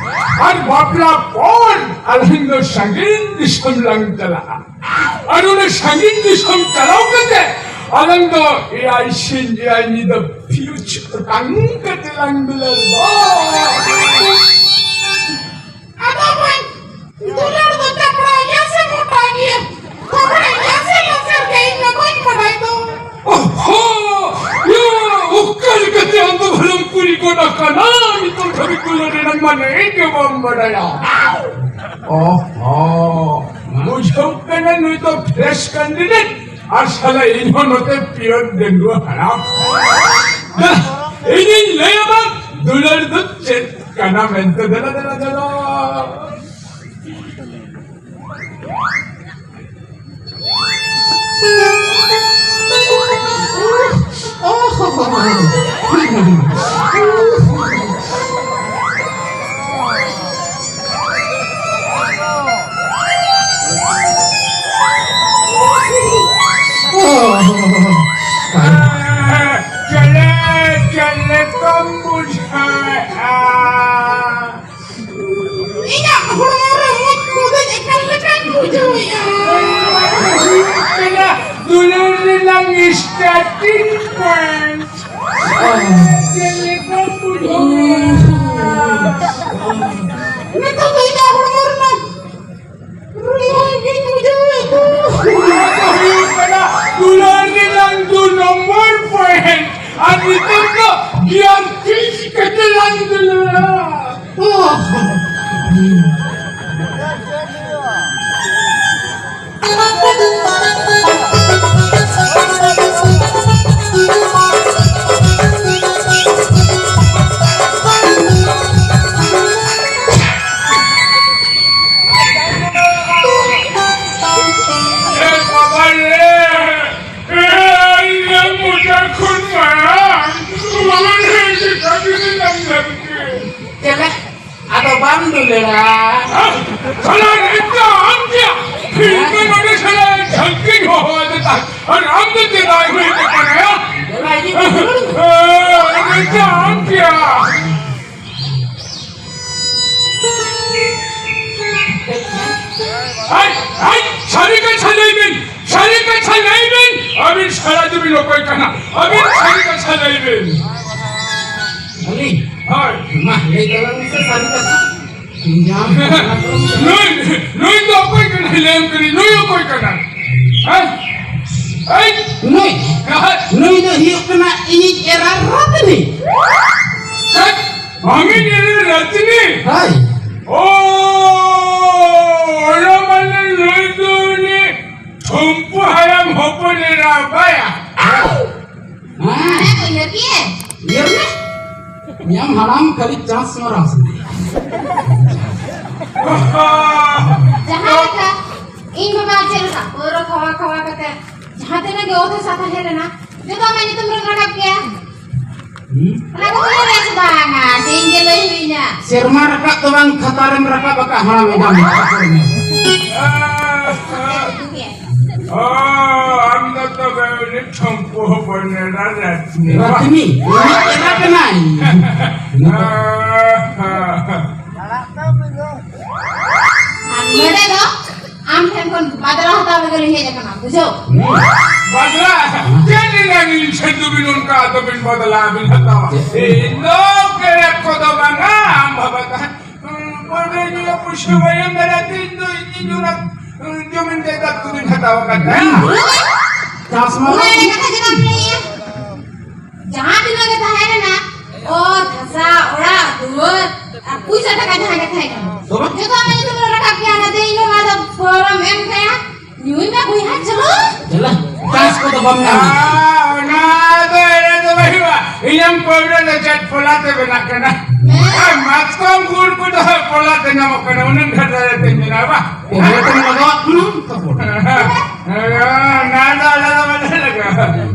ᱟᱨ ᱵᱟᱯᱞᱟ ᱯᱚᱨ ᱟᱞᱟᱝ ᱫᱚ ᱥᱟᱺᱜᱤᱧ ᱫᱤᱥᱚᱢ ᱞᱟᱝ ᱪᱟᱞᱟᱜᱼᱟ᱾ ᱟᱨ ᱚᱸᱰᱮ ᱥᱟᱺᱜᱤᱧ ᱫᱤᱥᱚᱢ ᱪᱟᱞᱟᱣ ᱠᱟᱛᱮ ᱟᱞᱟᱝ ᱫᱚ ᱮᱭᱟᱭ ᱥᱤᱧ ᱮᱭᱟᱭ ᱧᱤᱫᱟᱹ ᱯᱷᱤᱭᱩᱡᱽ ᱚᱴᱟᱝ ᱠᱟᱛᱮ ᱞᱟᱝ ᱫᱩᱞᱟᱹᱲ ᱫᱚ᱾ ᱟᱫᱚ ᱢᱟᱹᱭ, ᱫᱩᱞᱟᱹᱲ ᱫᱚ ᱪᱟᱯᱲᱟ ᱜᱮᱭᱟ ᱥᱮ ᱢᱚᱴᱟ ᱜᱮᱭᱟ? ᱛᱷᱚᱯᱲᱟ ᱜᱮᱭᱟ ᱥᱮ ᱞᱟᱥᱮᱨ ᱜᱮᱭᱟ? ᱤᱧ ᱢᱟ ᱵᱟᱹᱧ ᱵᱟᱰᱟᱭ ᱫᱚ᱾ ᱚᱦᱚ! ᱭᱟ, ᱚᱠᱟ ᱞᱮᱠᱟᱛᱮ ᱟᱢ ᱫᱚ ᱵᱷᱟᱞᱚᱢ ᱠᱩᱞᱤ ᱜᱚᱫ ᱟᱠᱟᱱᱟ? ᱱᱤᱛᱚᱜ ᱫᱷᱟᱹᱵᱤᱡ ᱫᱩᱞᱟᱹᱲ ᱨᱮᱱᱟᱜ ᱢᱟᱱᱮ ᱜᱮ ᱵᱟᱢ ᱵᱟᱰᱟᱭᱟ᱾ ᱚᱦᱚ, ᱵᱩᱡᱷᱟᱹᱣ ᱠᱟᱱᱟ ᱱᱩᱭ ᱫᱚ fresh candidate, ᱟᱨ ᱥᱟᱞᱟ ᱤᱧ ᱦᱚᱸ ᱱᱚᱛᱮ pure ᱰᱟᱺᱜᱩᱣᱟᱹ ᱦᱟᱲᱟᱢ᱾ ᱫᱮᱞᱟ, ᱤᱧᱤᱧ ᱞᱟᱹᱭ ᱟᱢᱟ ᱫᱩᱞᱟᱹᱲ ᱫᱚ ᱪᱮᱫ ᱠᱟᱱᱟ ᱢᱮᱱᱛᱮ᱾ ᱫᱮᱞᱟ, ᱫᱮᱞᱟ, ᱫᱮᱞᱟ᱾ ᱪᱮᱞᱮ, ᱪᱮᱞᱮ ᱠᱚᱢ ᱵᱩᱡᱷᱟᱹᱣᱮᱫᱼᱟ? ᱤᱧᱟᱹᱜ ᱦᱚᱲᱢᱚ ᱨᱮ ᱢᱩᱡ ᱢᱩᱫᱟᱹᱧ ᱮᱠᱟᱞ ᱞᱮᱠᱟᱧ ᱵᱩᱡᱷᱟᱹᱣᱮᱫᱼᱟ᱾ ᱦᱩᱭᱩᱜ ᱠᱟᱱᱟ ᱫᱩᱞᱟᱹᱲ ᱨᱮᱱᱟᱝ starting point᱾ ᱪᱮᱫ ᱞᱮᱠᱟᱢ ᱵᱩᱡᱷᱟᱹᱣᱮᱫᱼᱟ? ᱱᱤᱛᱚᱜ ᱫᱚ ᱤᱧᱟᱹᱜ ᱦᱚᱲᱢᱚ ᱨᱮᱱᱟᱜ ᱨᱩᱣᱟᱹ ᱜᱤᱧ ᱵᱩᱡᱷᱟᱹᱣᱮᱫ ᱫᱚ᱾ ᱱᱚᱣᱟ ᱫᱚ ᱦᱩᱭᱩᱜ ᱠᱟᱱᱟ ᱫᱩᱞᱟᱹᱲ ᱨᱮᱱᱟᱜ ᱫᱩ ᱱᱚᱢᱵᱚᱨ point᱾ ᱟᱨ ᱱᱤᱛᱚᱜ ᱫᱚ ᱜᱮᱭᱟᱱ ᱛᱤᱥ ᱠᱟᱛᱮ ᱞᱟᱝ ᱫᱩᱞᱟᱹᱲᱟ? ᱮ ᱵᱟᱵᱟ ᱨᱮ! ᱮ, ᱤᱧ ᱢᱚᱪᱟ ᱠᱷᱚᱱ ᱢᱟᱭᱟᱢ! ᱵᱟᱵᱟ ᱨᱮ, ᱪᱮᱠᱟ ᱛᱮᱧ ᱧᱟᱢ ᱞᱮᱫ ᱠᱮ? ᱪᱮᱞᱮ, ᱟᱫᱚ ᱵᱟᱢ ᱫᱩᱞᱟᱹᱲᱟ? ᱦᱮᱸ? ᱥᱟᱞᱟ, ᱤᱧ ᱫᱚ ᱟᱢ ᱜᱮᱭᱟ! ᱤᱧ ᱫᱚ ᱱᱚᱰᱮ ᱥᱟᱞᱟ ᱡᱷᱟᱹᱱᱴᱤᱧ ᱦᱚᱦᱚ ᱟᱫᱮ ᱛᱟᱦᱮᱸᱫ, ᱟᱨ ᱟᱢ ᱫᱚ ᱪᱮᱫ ᱵᱟᱭ ᱦᱩᱭ ᱟᱠᱟᱱᱟ, ᱭᱟ? ᱫᱮᱞᱟ, ᱤᱧ ᱫᱚ ᱫᱩᱞᱟᱹᱲ ᱢᱮ᱾ ᱦᱮᱸ, ᱤᱧ ᱫᱚ ᱟᱢ ᱜᱮᱭᱟ! ᱟᱡ, ᱟᱡ, ᱥᱟᱹᱨᱤ ᱠᱟᱛᱷᱟ ᱞᱟᱹᱭ ᱵᱤᱱ, ᱥᱟᱹᱨᱤ ᱠᱟᱛᱷᱟ ᱞᱟᱹᱭ ᱵᱤᱱ, ᱟᱹᱵᱤᱱ ᱥᱟᱨᱟ ᱡᱤᱵᱤᱱ ᱚᱠᱚᱭ ᱠᱟᱱᱟ? ᱟᱹᱵᱤᱱ ᱥᱟᱹᱨᱤ ᱠᱟᱛᱷᱟ ᱞᱟᱹᱭ ᱵᱤᱱ᱾ ᱟᱹᱞᱤᱧ? ᱦᱳᱭ᱾ ᱢᱟ, ᱞᱟᱹᱭ ᱛᱟᱞᱟᱝ ᱢᱮᱥᱮ ᱥᱟᱹᱨᱤ ᱠᱟᱛᱷᱟ᱾ ᱤᱧ ᱟᱢ ᱱᱩᱭ, ᱱᱩᱭ ᱫᱚ ᱚᱠᱚᱭ ᱠᱟᱱᱟᱭ? ᱞᱟᱹᱭ ᱟᱢ ᱠᱟᱹᱱᱟᱹᱧ, ᱱᱩᱭ ᱚᱠᱚᱭ ᱠᱟᱱᱟᱭ? ᱦᱮᱸ? ᱮᱭ! ᱱᱩᱭ? ᱦᱮᱸ? ᱱᱩᱭ ᱫᱚ ᱦᱩᱭᱩᱜ ᱠᱟᱱᱟ ᱤᱧᱤᱡ ᱮᱨᱟ ᱨᱟᱛᱱᱤ᱾ ᱦᱮᱸ? ᱟᱢᱤᱡ ᱮᱨᱟ ᱨᱟᱛᱱᱤ? ᱦᱳᱭ᱾ ᱳ! ᱠᱷᱟᱹᱞᱤ ᱪᱟᱥ ᱢᱟᱨᱟ ᱥᱮ? ᱡᱟᱦᱟᱸ ᱞᱮᱠᱟ ᱤᱧ ᱵᱟᱵᱟ ᱪᱮᱫ ᱞᱮᱠᱟ ᱯᱟᱹᱣᱨᱟᱹ ᱠᱷᱟᱣᱟ ᱠᱷᱟᱣᱟ ᱠᱟᱛᱮ ᱡᱟᱦᱟᱸ ᱛᱤᱱᱟᱹᱜ ᱜᱮ ᱚᱛ ᱦᱟᱥᱟ ᱛᱟᱦᱮᱸ ᱞᱮᱱᱟ, ᱡᱚᱛᱚ ᱟᱢᱟᱜ ᱧᱩᱛᱩᱢ ᱨᱮᱢ ᱨᱟᱠᱟᱵ ᱠᱮᱭᱟ᱾ ᱦᱩᱸ? ᱚᱱᱟ ᱠᱚ ᱵᱟᱲᱟᱭ ᱥᱮ ᱵᱟᱝᱟ? ᱪᱮᱫ ᱤᱧ ᱜᱮ ᱞᱟᱹᱭ ᱦᱩᱭᱱᱟ᱾ ᱥᱮᱨᱢᱟ ᱨᱟᱠᱟᱵ ᱫᱚ ᱵᱟᱝ, ᱠᱷᱟᱛᱟ ᱨᱮᱢ ᱨᱟᱠᱟᱵ ᱟᱠᱟᱫ ᱦᱟᱲᱟᱢ ᱮᱫᱟᱢ᱾ ᱚ, ᱟᱢ ᱫᱚ ᱛᱚᱵᱮ ᱩᱱᱤ ᱴᱷᱚᱢᱯᱩ ᱦᱚᱯᱚᱱ ᱮᱨᱟ ᱨᱟᱛᱱᱤ᱾ ᱨᱟᱛᱱᱤ? ᱩᱱᱤ ᱮᱨᱟ ᱠᱟᱱᱟᱭ᱾ ᱟᱨ ᱱᱚᱰᱮ ᱫᱚ ᱟᱢ ᱴᱷᱮᱱ ᱠᱷᱚᱱ ᱵᱟᱫᱞᱟ ᱦᱟᱛᱟᱣ ᱞᱟᱹᱜᱤᱫ ᱞᱤᱧ ᱦᱮᱡ ᱟᱠᱟᱱᱟ, ᱵᱩᱡᱷᱟᱹᱣ? ᱵᱟᱫᱞᱟ? ᱪᱮᱫ ᱞᱮᱠᱟ ᱵᱤᱱ ᱥᱟᱹᱫᱷᱩ ᱵᱤᱱ ᱚᱱᱠᱟ ᱟᱫᱚ ᱵᱤᱱ ᱵᱟᱫᱞᱟ ᱵᱤᱱ ᱦᱟᱛᱟᱣᱟ? ᱤᱧ ᱫᱚ ᱠᱮᱨᱮᱠ ᱠᱚᱫᱚ ᱵᱟᱝᱟ, ᱟᱢ ᱵᱟᱵᱟ ᱛᱟᱦᱮᱸ᱾ ᱯᱟᱹᱣᱨᱟᱹ ᱧᱩ ᱯᱩᱭᱥᱟᱹ ᱵᱟᱭ ᱮᱢ ᱫᱟᱲᱮᱭᱟᱜ ᱛᱮ ᱤᱧ ᱫᱚ ᱤᱧ ᱚᱱᱟ ᱡᱚᱢᱤᱱ ᱡᱟᱭᱫᱟᱫ ᱠᱚᱫᱚᱧ ᱦᱟᱛᱟᱣ ᱟᱠᱟᱫ ᱛᱟᱦᱮᱸ᱾ ᱪᱟᱥ ᱢᱟ ᱚᱱᱟ ᱮᱲᱮ ᱠᱟᱛᱷᱟ ᱪᱮᱫᱟᱜ ᱮᱢ ᱞᱟᱹᱭᱟ? ᱡᱟᱦᱟᱸ ᱛᱤᱱᱟᱹᱜ ᱜᱮ ᱛᱟᱦᱮᱸ ᱞᱮᱱᱟ, ᱚᱛ, ᱦᱟᱥᱟ, ᱚᱲᱟᱜ, ᱫᱩᱣᱟᱹᱨ, ᱟᱨ ᱯᱩᱭᱥᱟᱹ ᱴᱟᱠᱟ ᱡᱟᱦᱟᱸ ᱜᱮ ᱛᱟᱦᱮᱸ ᱠᱟᱱᱟ, ᱛᱚᱵᱮ? ᱡᱚᱛᱚ ᱟᱢᱟᱜ ᱧᱩᱛᱩᱢ ᱨᱮ ᱨᱟᱠᱟᱵ ᱠᱮᱭᱟ, ᱚᱱᱟᱛᱮ ᱤᱧ ᱦᱚᱸ ᱟᱫᱚ ᱯᱟᱹᱣᱨᱟᱹᱢ ᱮᱢ ᱠᱟᱭᱟ᱾ ᱧᱩᱭ ᱢᱮ ᱵᱚᱭᱦᱟ, ᱪᱚᱞᱚ᱾ ᱪᱟᱞᱟ, ᱪᱟᱥ ᱠᱚᱫᱚ ᱵᱟᱢ ᱧᱟᱢᱟ᱾ ᱟᱨ ᱚᱱᱟ ᱫᱚ ᱮᱲᱮ ᱫᱚ ᱵᱟᱭ ᱦᱩᱭᱩᱜᱼᱟ᱾ ᱤᱧᱟᱹᱜ ᱯᱟᱹᱣᱨᱟᱹ ᱫᱚ ᱪᱮᱫ ᱯᱚᱞᱟ ᱛᱮ ᱵᱮᱱᱟᱜ ᱠᱟᱱᱟ? ᱦᱮᱸ᱾ ᱟᱨ ᱢᱟᱛᱠᱚᱢ ᱜᱩᱲ ᱠᱚᱫᱚ ᱯᱚᱞᱟ ᱛᱮ ᱧᱟᱢᱚᱜ ᱠᱟᱱᱟ, ᱩᱱᱟᱹᱜ ᱰᱷᱮᱨ ᱫᱟᱨᱮ ᱛᱮ ᱢᱮᱱᱟᱜᱼᱟ, ᱵᱟᱝ? ᱯᱚᱞᱟ ᱛᱮᱢ ᱞᱟᱜᱟᱣᱟᱜ ᱠᱟᱱᱟ, ᱛᱟᱯᱚᱨ᱾ ᱦᱮᱸ, ᱚᱱᱟ ᱫᱚ ᱟᱞᱮ ᱫᱚ ᱵᱟᱞᱮ ᱞᱟᱜᱟᱣᱟ᱾ ᱦᱮᱸ,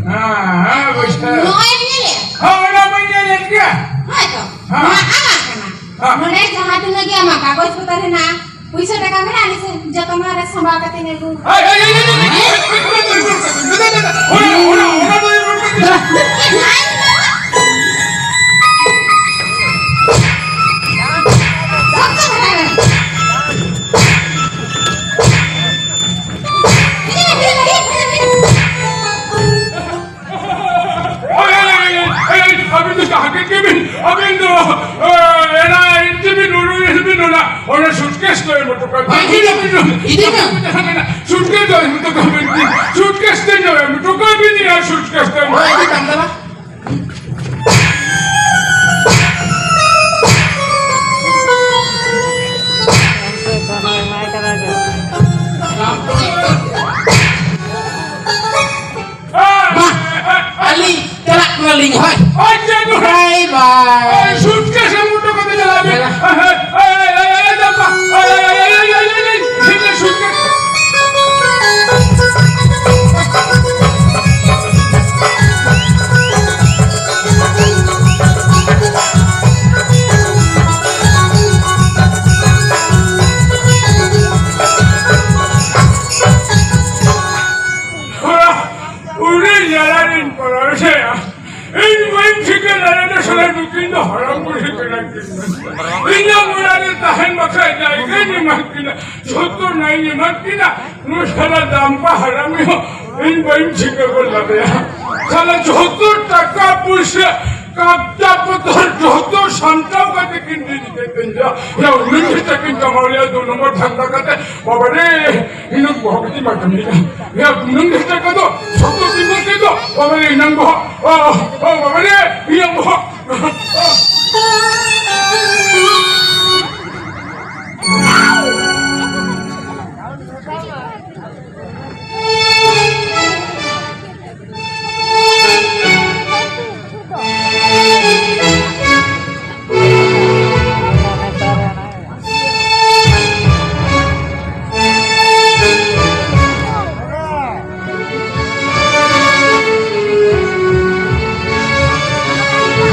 ᱦᱮᱸ, ᱵᱩᱡᱷᱟᱹᱣ᱾ ᱱᱚᱜᱼᱚᱭ ᱮᱢ ᱧᱮᱞᱮᱫ? ᱦᱮᱸ, ᱚᱱᱟ ᱢᱟᱧ ᱧᱮᱞᱮᱫ ᱜᱮᱭᱟ᱾ ᱦᱳᱭ ᱛᱚ᱾ ᱦᱮᱸ᱾ ᱱᱚᱣᱟ ᱟᱢᱟᱜ ᱠᱟᱱᱟ᱾ ᱦᱮᱸ᱾ ᱱᱚᱰᱮ ᱡᱟᱦᱟᱸ ᱛᱤᱱᱟᱹᱜ ᱜᱮ ᱟᱢᱟᱜ ᱠᱟᱜᱚᱡᱽ ᱯᱚᱛᱨᱚ ᱦᱮᱱᱟᱜᱼᱟ, ᱯᱩᱭᱥᱟᱹ ᱴᱟᱠᱟ ᱢᱮᱱᱟᱜᱼᱟ, ᱟᱞᱮ ᱥᱮᱫ ᱡᱚᱛᱚ ᱱᱚᱣᱟ ᱨᱮ ᱥᱟᱢᱵᱟᱣ ᱠᱟᱛᱮ ᱟᱹᱜᱩ᱾ ᱦᱳᱭ, ᱦᱳᱭ, ᱦᱳᱭ, ᱦᱳᱭ, ᱦᱳᱭ, ᱦᱳᱭ, ᱦᱳᱭ, ᱦᱳᱭ, ᱦᱳᱭ, ᱦᱳᱭ, ᱦᱳᱭ, ᱦᱳᱭ, ᱦᱳᱭ, ᱦᱳᱭ, ᱦᱳᱭ, ᱦᱳᱭ, ᱦᱳᱭ, ᱟᱹᱵᱤᱱ ᱫᱚ ᱡᱟᱦᱟᱸ ᱜᱮ ᱵᱤᱱ, ᱟᱹᱵᱤᱱ ᱫᱚ, ᱮ, ᱮᱱᱟ ᱤᱧ ᱵᱤᱱ ᱩᱰᱩᱠ ᱵᱤᱱ ᱚᱱᱟ, ᱚᱱᱟ ᱥᱩᱴᱠᱮᱥ ᱫᱚ ᱮᱢ ᱦᱚᱴᱚ ᱠᱟᱜ ᱵᱤᱱ᱾ ᱦᱮᱸ, ᱤᱫᱤ ᱠᱟᱜ ᱵᱤᱱ, ᱤᱫᱤ ᱠᱟᱜ ᱵᱤᱱ᱾ ᱥᱩᱴᱠᱮᱥ ᱫᱚ ᱮᱢ ᱦᱚᱴᱚ ᱠᱟᱜ ᱵᱤᱱ᱾ ᱥᱩᱴᱠᱮᱥ ᱫᱚ ᱮᱢ ᱦᱚᱴᱚ ᱠᱟᱜ ᱵᱤᱱ, ᱤᱭᱟᱹ ᱥᱩᱴᱠᱮᱥ ᱫᱚ ᱮᱢ ᱦᱚᱴᱚ ᱠᱟᱜ ᱵᱤᱱ᱾ ᱵᱟ, ᱟᱹᱞᱤᱧ ᱪᱟᱞᱟᱜ ᱠᱟᱱᱟᱞᱤᱧ, ᱦᱳᱭ᱾ ᱟᱪᱪᱷᱟ, ᱵᱟᱭ ᱵᱟᱭ᱾ ᱥᱩᱴᱠᱮᱥ ᱤᱧ ᱮᱢᱟᱫ ᱠᱤᱱᱟ, ᱱᱩᱭ ᱥᱟᱞᱟ ᱰᱟᱢᱯᱟ ᱦᱟᱲᱟᱢᱤ ᱦᱚᱸ ᱤᱧ ᱵᱟᱹᱧ ᱴᱷᱤᱠᱟᱹ ᱜᱚᱫ ᱞᱮᱫᱮᱭᱟ᱾ ᱥᱟᱞᱟ ᱡᱷᱚᱛᱚ ᱴᱟᱠᱟ ᱯᱩᱭᱥᱟᱹ, ᱠᱟᱯᱪᱟ ᱯᱚᱛᱚᱨ ᱡᱷᱚᱛᱚ ᱥᱟᱢᱴᱟᱣ ᱠᱟᱛᱮ ᱠᱤᱱ ᱤᱫᱤ ᱠᱮᱫ ᱛᱤᱧᱟ᱾ ᱭᱟ, ᱩᱱᱟᱹᱝ ᱰᱷᱮᱨ ᱴᱟᱠᱟᱧ ᱠᱟᱢᱟᱣ ᱞᱮᱜᱼᱟ ᱫᱩ ᱱᱚᱢᱵᱚᱨ ᱫᱷᱟᱱᱫᱟ ᱠᱟᱛᱮ᱾ ᱵᱟᱵᱟ ᱨᱮ, ᱤᱧᱟᱹᱜ ᱵᱚᱦᱚᱜ ᱜᱮᱛᱤᱧ ᱵᱟᱭ ᱠᱟᱹᱢᱤᱭᱮᱫᱼᱟ᱾ ᱭᱟ, ᱩᱱᱟᱹᱝ ᱰᱷᱮᱨ ᱴᱟᱠᱟ ᱫᱚ ᱡᱷᱚᱛᱚ ᱛᱤᱸᱜᱩ ᱠᱮᱫ ᱫᱚ᱾ ᱵᱟᱵᱟ ᱨᱮ, ᱤᱧᱟᱹᱜ ᱵᱚᱦᱚᱜ, ᱚ, ᱚ, ᱵᱟᱵᱟ ᱨᱮ, ᱤᱧᱟᱹᱜ ᱵᱚᱦᱚᱜ᱾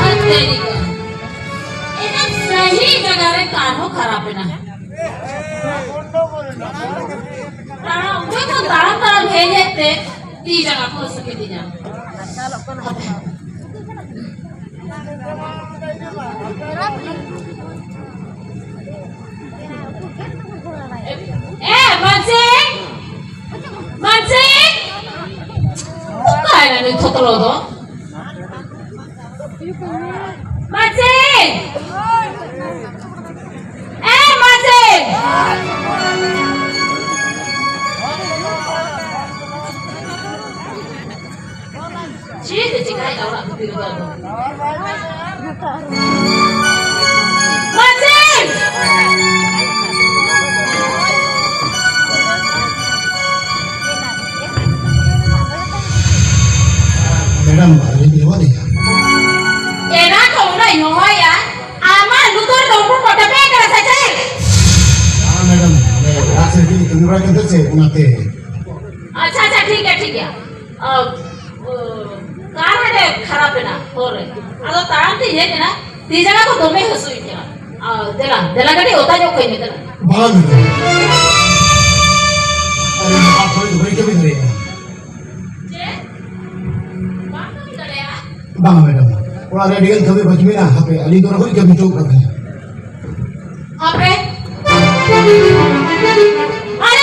ᱦᱟᱹᱛ ᱛᱮᱨᱤ ᱠᱚ᱾ ᱮᱱᱮᱡ ᱥᱟᱹᱦᱤ ᱡᱟᱭᱜᱟ ᱨᱮ ᱠᱟᱨ ᱦᱚᱸ ᱠᱷᱟᱨᱟᱯ ᱮᱱᱟ᱾ ᱛᱟᱲᱟᱢ, ᱚᱸᱰᱮ ᱠᱷᱚᱱ ᱛᱟᱲᱟᱢ ᱛᱟᱲᱟᱢ ᱦᱮᱡ ᱦᱮᱡ ᱛᱮ ᱛᱤ ᱡᱟᱸᱜᱟ ᱠᱚ ᱦᱟᱹᱥᱩ ᱠᱤᱫᱤᱧᱟ᱾ ᱮ, ᱢᱟᱱᱥᱤ! ᱢᱟᱱᱥᱤ! ᱚᱠᱟᱭᱮᱱᱟ ᱱᱩᱭ ᱛᱷᱚᱛᱞᱚ ᱫᱚ? ᱢᱟᱱᱥᱤ! ᱮ, ᱢᱟᱱᱥᱤ! ᱪᱮᱫ ᱮ ᱪᱤᱠᱟᱹᱭᱮᱫᱟ ᱚᱲᱟᱜ ᱵᱷᱤᱛᱤᱨ ᱨᱮᱫᱚ ᱟᱫᱚ? ᱢᱟᱹᱡᱷᱤ! ᱢᱮᱰᱟᱢ, ᱟᱹᱞᱤᱧ ᱦᱚᱦᱚ ᱞᱮᱫᱟ᱾ ᱮᱱᱟ ᱠᱷᱚᱱ ᱩᱱᱟᱹᱜ ᱤᱧ ᱦᱚᱦᱚᱭᱟ, ᱟᱢᱟᱜ ᱞᱩᱛᱩᱨ ᱰᱩᱢᱵᱩ ᱠᱚᱴᱮᱯᱮ ᱠᱟᱱᱟ ᱥᱮ ᱪᱮᱫ? ᱵᱟᱝ ᱢᱮᱰᱟᱢ, ᱟᱞᱮ ᱚᱲᱟᱜ ᱥᱮᱫ ᱨᱮ ᱠᱟᱹᱢᱤ ᱵᱟᱲᱟ ᱠᱟᱛᱮ ᱥᱮ ᱚᱱᱟᱛᱮ᱾ ᱟᱪᱪᱷᱟ, ᱟᱪᱪᱷᱟ, ᱴᱷᱤᱠ ᱜᱮᱭᱟ, ᱴᱷᱤᱠ ᱜᱮᱭᱟ᱾ ᱚ, ᱚ, ᱠᱟᱨ ᱦᱟᱸᱰᱮ ᱠᱷᱟᱨᱟᱯ ᱮᱱᱟ ᱦᱚᱨ ᱨᱮ᱾ ᱟᱫᱚ ᱛᱟᱲᱟᱢ ᱛᱮᱧ ᱦᱮᱡ ᱮᱱᱟ, ᱛᱤ ᱡᱟᱸᱜᱟ ᱠᱚ ᱫᱚᱢᱮ ᱦᱟᱹᱥᱩᱧ ᱠᱟᱱᱟ᱾ ᱟᱨ ᱫᱮᱞᱟ, ᱫᱮᱞᱟ ᱠᱟᱹᱴᱤᱡ ᱚᱛᱟ ᱧᱚᱜ ᱠᱟᱹᱧ ᱢᱮ, ᱫᱮᱞᱟ᱾ ᱵᱟᱝ, ᱟᱹᱞᱤᱧ ᱫᱚ ᱚᱲᱟᱜ ᱠᱚᱨᱮ ᱫᱚ ᱵᱟᱹᱧ ᱠᱟᱹᱢᱤ ᱫᱟᱲᱮᱭᱟᱜᱼᱟ᱾ ᱪᱮᱫ? ᱵᱟᱢ ᱠᱟᱹᱢᱤ ᱫᱟᱲᱮᱭᱟᱜᱼᱟ? ᱵᱟᱝ ᱢᱮᱰᱟᱢ, ᱚᱲᱟᱜ ᱨᱮ ᱟᱹᱰᱤ ᱜᱟᱱ ᱠᱟᱹᱢᱤ ᱵᱟᱹᱠᱤ ᱢᱮᱱᱟᱜᱼᱟ, ᱦᱟᱯᱮ, ᱟᱹᱞᱤᱧ ᱫᱚ ᱚᱱᱟ ᱠᱚᱞᱤᱧ ᱠᱟᱹᱢᱤ ᱦᱚᱪᱚ ᱠᱟᱜ ᱠᱟᱱᱟ᱾ ᱟᱯᱮ? ᱟᱨ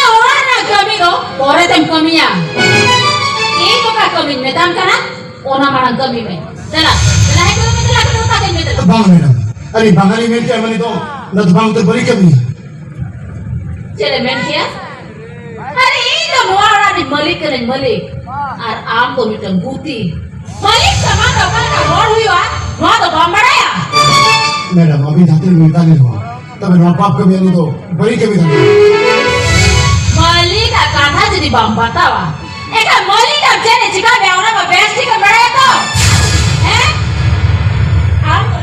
ᱠᱟᱹᱢᱤ ᱢᱮ᱾ ᱫᱮᱞᱟ, ᱫᱮᱞᱟ, ᱦᱮᱡ ᱠᱟᱹᱢᱤ ᱢᱮ, ᱫᱮᱞᱟ, ᱠᱟᱹᱢᱤ ᱢᱮ, ᱫᱮᱞᱟ᱾ ᱵᱟᱝ ᱢᱮᱰᱟᱢ, ᱟᱹᱞᱤᱧ ᱵᱟᱝ ᱞᱤᱧ ᱢᱮᱱ ᱠᱮᱜᱼᱟ, ᱢᱟᱱᱮ ᱫᱚ ᱚᱱᱟ ᱫᱚ ᱵᱟᱝ ᱛᱮ ᱵᱟᱹᱞᱤ ᱠᱟᱹᱢᱤ᱾ ᱪᱮᱫ ᱮ ᱢᱮᱱ ᱠᱮᱜᱼᱟ? ᱟᱨᱮ, ᱤᱧ ᱫᱚ ᱱᱚᱣᱟ ᱚᱲᱟᱜ ᱨᱤᱱ ᱢᱟᱹᱞᱤᱠ ᱠᱟᱹᱱᱟᱹᱧ, ᱢᱟᱹᱞᱤᱠ᱾ ᱟᱨ ᱟᱢ ᱫᱚ ᱢᱤᱫᱴᱟᱝ ᱜᱩᱛᱤ᱾ ᱢᱟᱹᱞᱤᱠ ᱥᱟᱢᱟᱝ ᱨᱮ ᱚᱠᱟ ᱞᱮᱠᱟ ᱨᱚᱲ ᱦᱩᱭᱩᱜᱼᱟ, ᱱᱚᱣᱟ ᱫᱚ ᱵᱟᱢ ᱵᱟᱲᱟᱭᱟ? ᱢᱮᱰᱟᱢ, ᱟᱹᱵᱤᱱ ᱡᱟᱦᱟᱸ ᱛᱤᱱᱟᱹᱜ ᱢᱮᱛᱟ ᱞᱤᱧ ᱨᱮᱦᱚᱸ, ᱛᱚᱵᱮ ᱱᱚᱣᱟ ᱯᱟᱯ ᱠᱟᱹᱢᱤ ᱟᱹᱞᱤᱧ ᱫᱚ ᱵᱟᱹᱞᱤᱧ ᱠᱟᱹᱢᱤ ᱫᱟᱲᱮᱭᱟᱜᱼᱟ᱾ ᱢᱟᱹᱞᱤᱠᱟᱜ ᱠᱟᱛᱷᱟ ᱡᱩᱫᱤ ᱵᱟᱢ ᱵᱟᱛᱟᱣᱟ, ᱮᱱᱠᱷᱟᱱ ᱢᱟᱹᱞᱤᱠ ᱟᱢ ᱪᱮᱫ ᱮ ᱪᱤᱠᱟ ᱢᱮᱭᱟ, ᱚᱱᱟ ᱢᱟ ᱵᱮᱥ ᱴᱷᱤᱠ ᱮᱢ ᱵᱟᱲᱟᱭᱟ ᱛᱚ? ᱦᱮᱸ? ᱟᱢ ᱫᱚ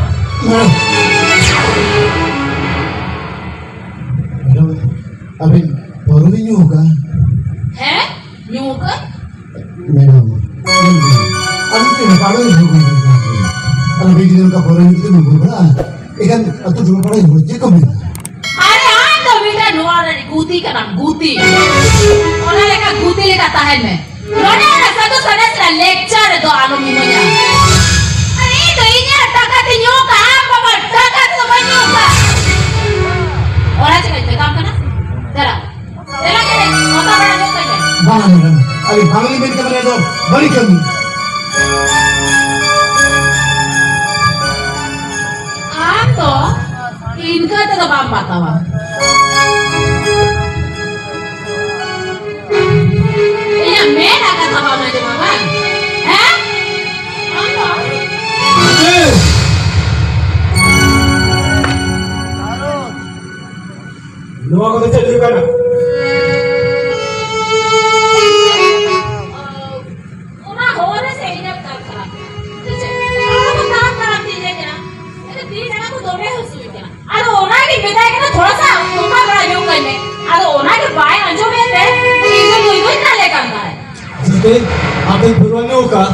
ᱢᱮᱰᱟᱢ, ᱢᱮᱰᱟᱢ, ᱟᱹᱵᱤᱱ ᱯᱟᱹᱣᱨᱟᱹ ᱵᱤᱱ ᱧᱩ ᱟᱠᱟᱫᱼᱟ? ᱦᱮᱸ? ᱧᱩ ᱟᱠᱟᱫ? ᱢᱮᱰᱟᱢ, ᱟᱹᱵᱤᱱ ᱪᱮᱫ ᱯᱟᱹᱣᱨᱟᱹ ᱧᱩ ᱟᱠᱟᱫ? ᱟᱨ ᱟᱹᱵᱤᱱ ᱡᱩᱫᱤ ᱚᱱᱠᱟ ᱯᱟᱹᱣᱨᱟᱹ ᱧᱩ ᱠᱟᱛᱮ ᱵᱤᱱ ᱵᱩᱞ ᱵᱟᱲᱟᱜᱼᱟ, ᱮᱱᱠᱷᱟᱱ ᱟᱹᱛᱩ ᱴᱚᱞᱟ ᱯᱟᱲᱟ ᱨᱮ ᱦᱚᱲ ᱪᱮᱫ ᱠᱚ ᱢᱮᱱᱟ? ᱟᱨᱮ, ᱟᱢ ᱫᱚ ᱢᱤᱫᱴᱟᱝ ᱱᱚᱣᱟ ᱨᱮᱱ ᱜᱩᱛᱤ ᱠᱟᱱᱟᱢ, ᱜᱩᱛᱤ᱾ ᱚᱱᱟ ᱞᱮᱠᱟ ᱜᱩᱛᱤ ᱞᱮᱠᱟ ᱛᱟᱦᱮᱱ ᱢᱮ᱾ ᱱᱚᱰᱮ ᱚᱱᱟ ᱥᱟᱹᱫᱷᱩ ᱥᱟᱱᱟᱥᱤ ᱨᱮᱱᱟᱜ lecture ᱨᱮᱫᱚ ᱟᱞᱚᱢ ᱤᱢᱟᱹᱧᱟ᱾ ᱟᱨ ᱤᱧ ᱫᱚ ᱤᱧᱟᱹᱜ ᱴᱟᱠᱟ ᱛᱮ ᱧᱩ ᱠᱟᱜ, ᱟᱢ ᱵᱟᱵᱟ ᱴᱟᱠᱟ ᱛᱮᱫᱚ ᱵᱟᱹᱧ ᱧᱩ ᱠᱟᱜ᱾ ᱚᱱᱟ ᱪᱮᱠᱟᱧ ᱢᱮᱛᱟᱢ ᱠᱟᱱᱟ? ᱫᱮᱞᱟ᱾ ᱫᱮᱞᱟ ᱠᱟᱹᱴᱤᱡ, ᱢᱚᱴᱟ ᱵᱟᱲᱟ ᱧᱚᱜ ᱠᱟᱹᱧ ᱢᱮ᱾ ᱵᱟᱝᱟ ᱢᱮᱰᱟᱢ, ᱟᱹᱞᱤᱧ ᱵᱟᱝᱞᱤᱧ ᱢᱮᱱ ᱠᱟᱫᱟ, ᱱᱚᱣᱟ ᱫᱚ ᱵᱟᱹᱲᱤᱡ ᱠᱟᱹᱢᱤ᱾ ᱟᱢ ᱫᱚ ᱤᱱᱠᱟᱹ ᱛᱮᱫᱚ ᱵᱟᱢ ᱵᱟᱛᱟᱣᱟ᱾ ᱤᱧᱟᱹᱜ ᱢᱮᱱᱟᱜ ᱠᱟᱛᱷᱟ ᱵᱟᱢ ᱟᱸᱡᱚᱢᱟ ᱵᱟᱝ? ᱦᱮᱸ? ᱟᱢ ᱫᱚ ᱱᱚᱣᱟ ᱠᱚᱫᱚ ᱪᱮᱫ ᱦᱩᱭᱩᱜ ᱠᱟᱱᱟ? ᱚᱱᱟ ᱦᱚᱨ ᱨᱮ ᱥᱮ ᱤᱧᱟᱹᱜ ᱠᱟᱛᱷᱟ᱾ ᱴᱷᱤᱠ ᱟᱪᱷᱮ? ᱟᱢ ᱫᱚ ᱛᱟᱲᱟᱢ ᱛᱟᱲᱟᱢ ᱛᱮ ᱦᱮᱡ ᱮᱱᱟ᱾ ᱮᱱᱠᱷᱟᱱ ᱛᱤ ᱡᱟᱸᱜᱟ ᱠᱚ ᱫᱚᱢᱮ ᱦᱟᱹᱥᱩᱭᱮ ᱠᱟᱱᱟ᱾ ᱟᱫᱚ ᱚᱱᱟᱜᱮ ᱢᱮᱛᱟᱭ ᱠᱟᱱᱟ, ᱛᱷᱚᱲᱟ ᱥᱟ ᱚᱱᱠᱟ ᱵᱟᱲᱟ ᱧᱚᱜ ᱠᱟᱭ ᱢᱮ᱾ ᱟᱫᱚ ᱚᱱᱟᱜᱮ ᱵᱟᱭ ᱟᱸᱡᱚᱢᱮᱫ ᱛᱮ ᱤᱧ ᱫᱚ ᱱᱩᱭ ᱫᱚᱧ ᱫᱟᱞᱮ ᱠᱟᱱ ᱛᱟᱦᱮᱸᱫ᱾ ᱡᱤᱛᱮ, ᱟᱯᱮ ᱯᱟᱹᱨᱣᱟᱹ ᱧᱩ ᱟᱠᱟᱫ?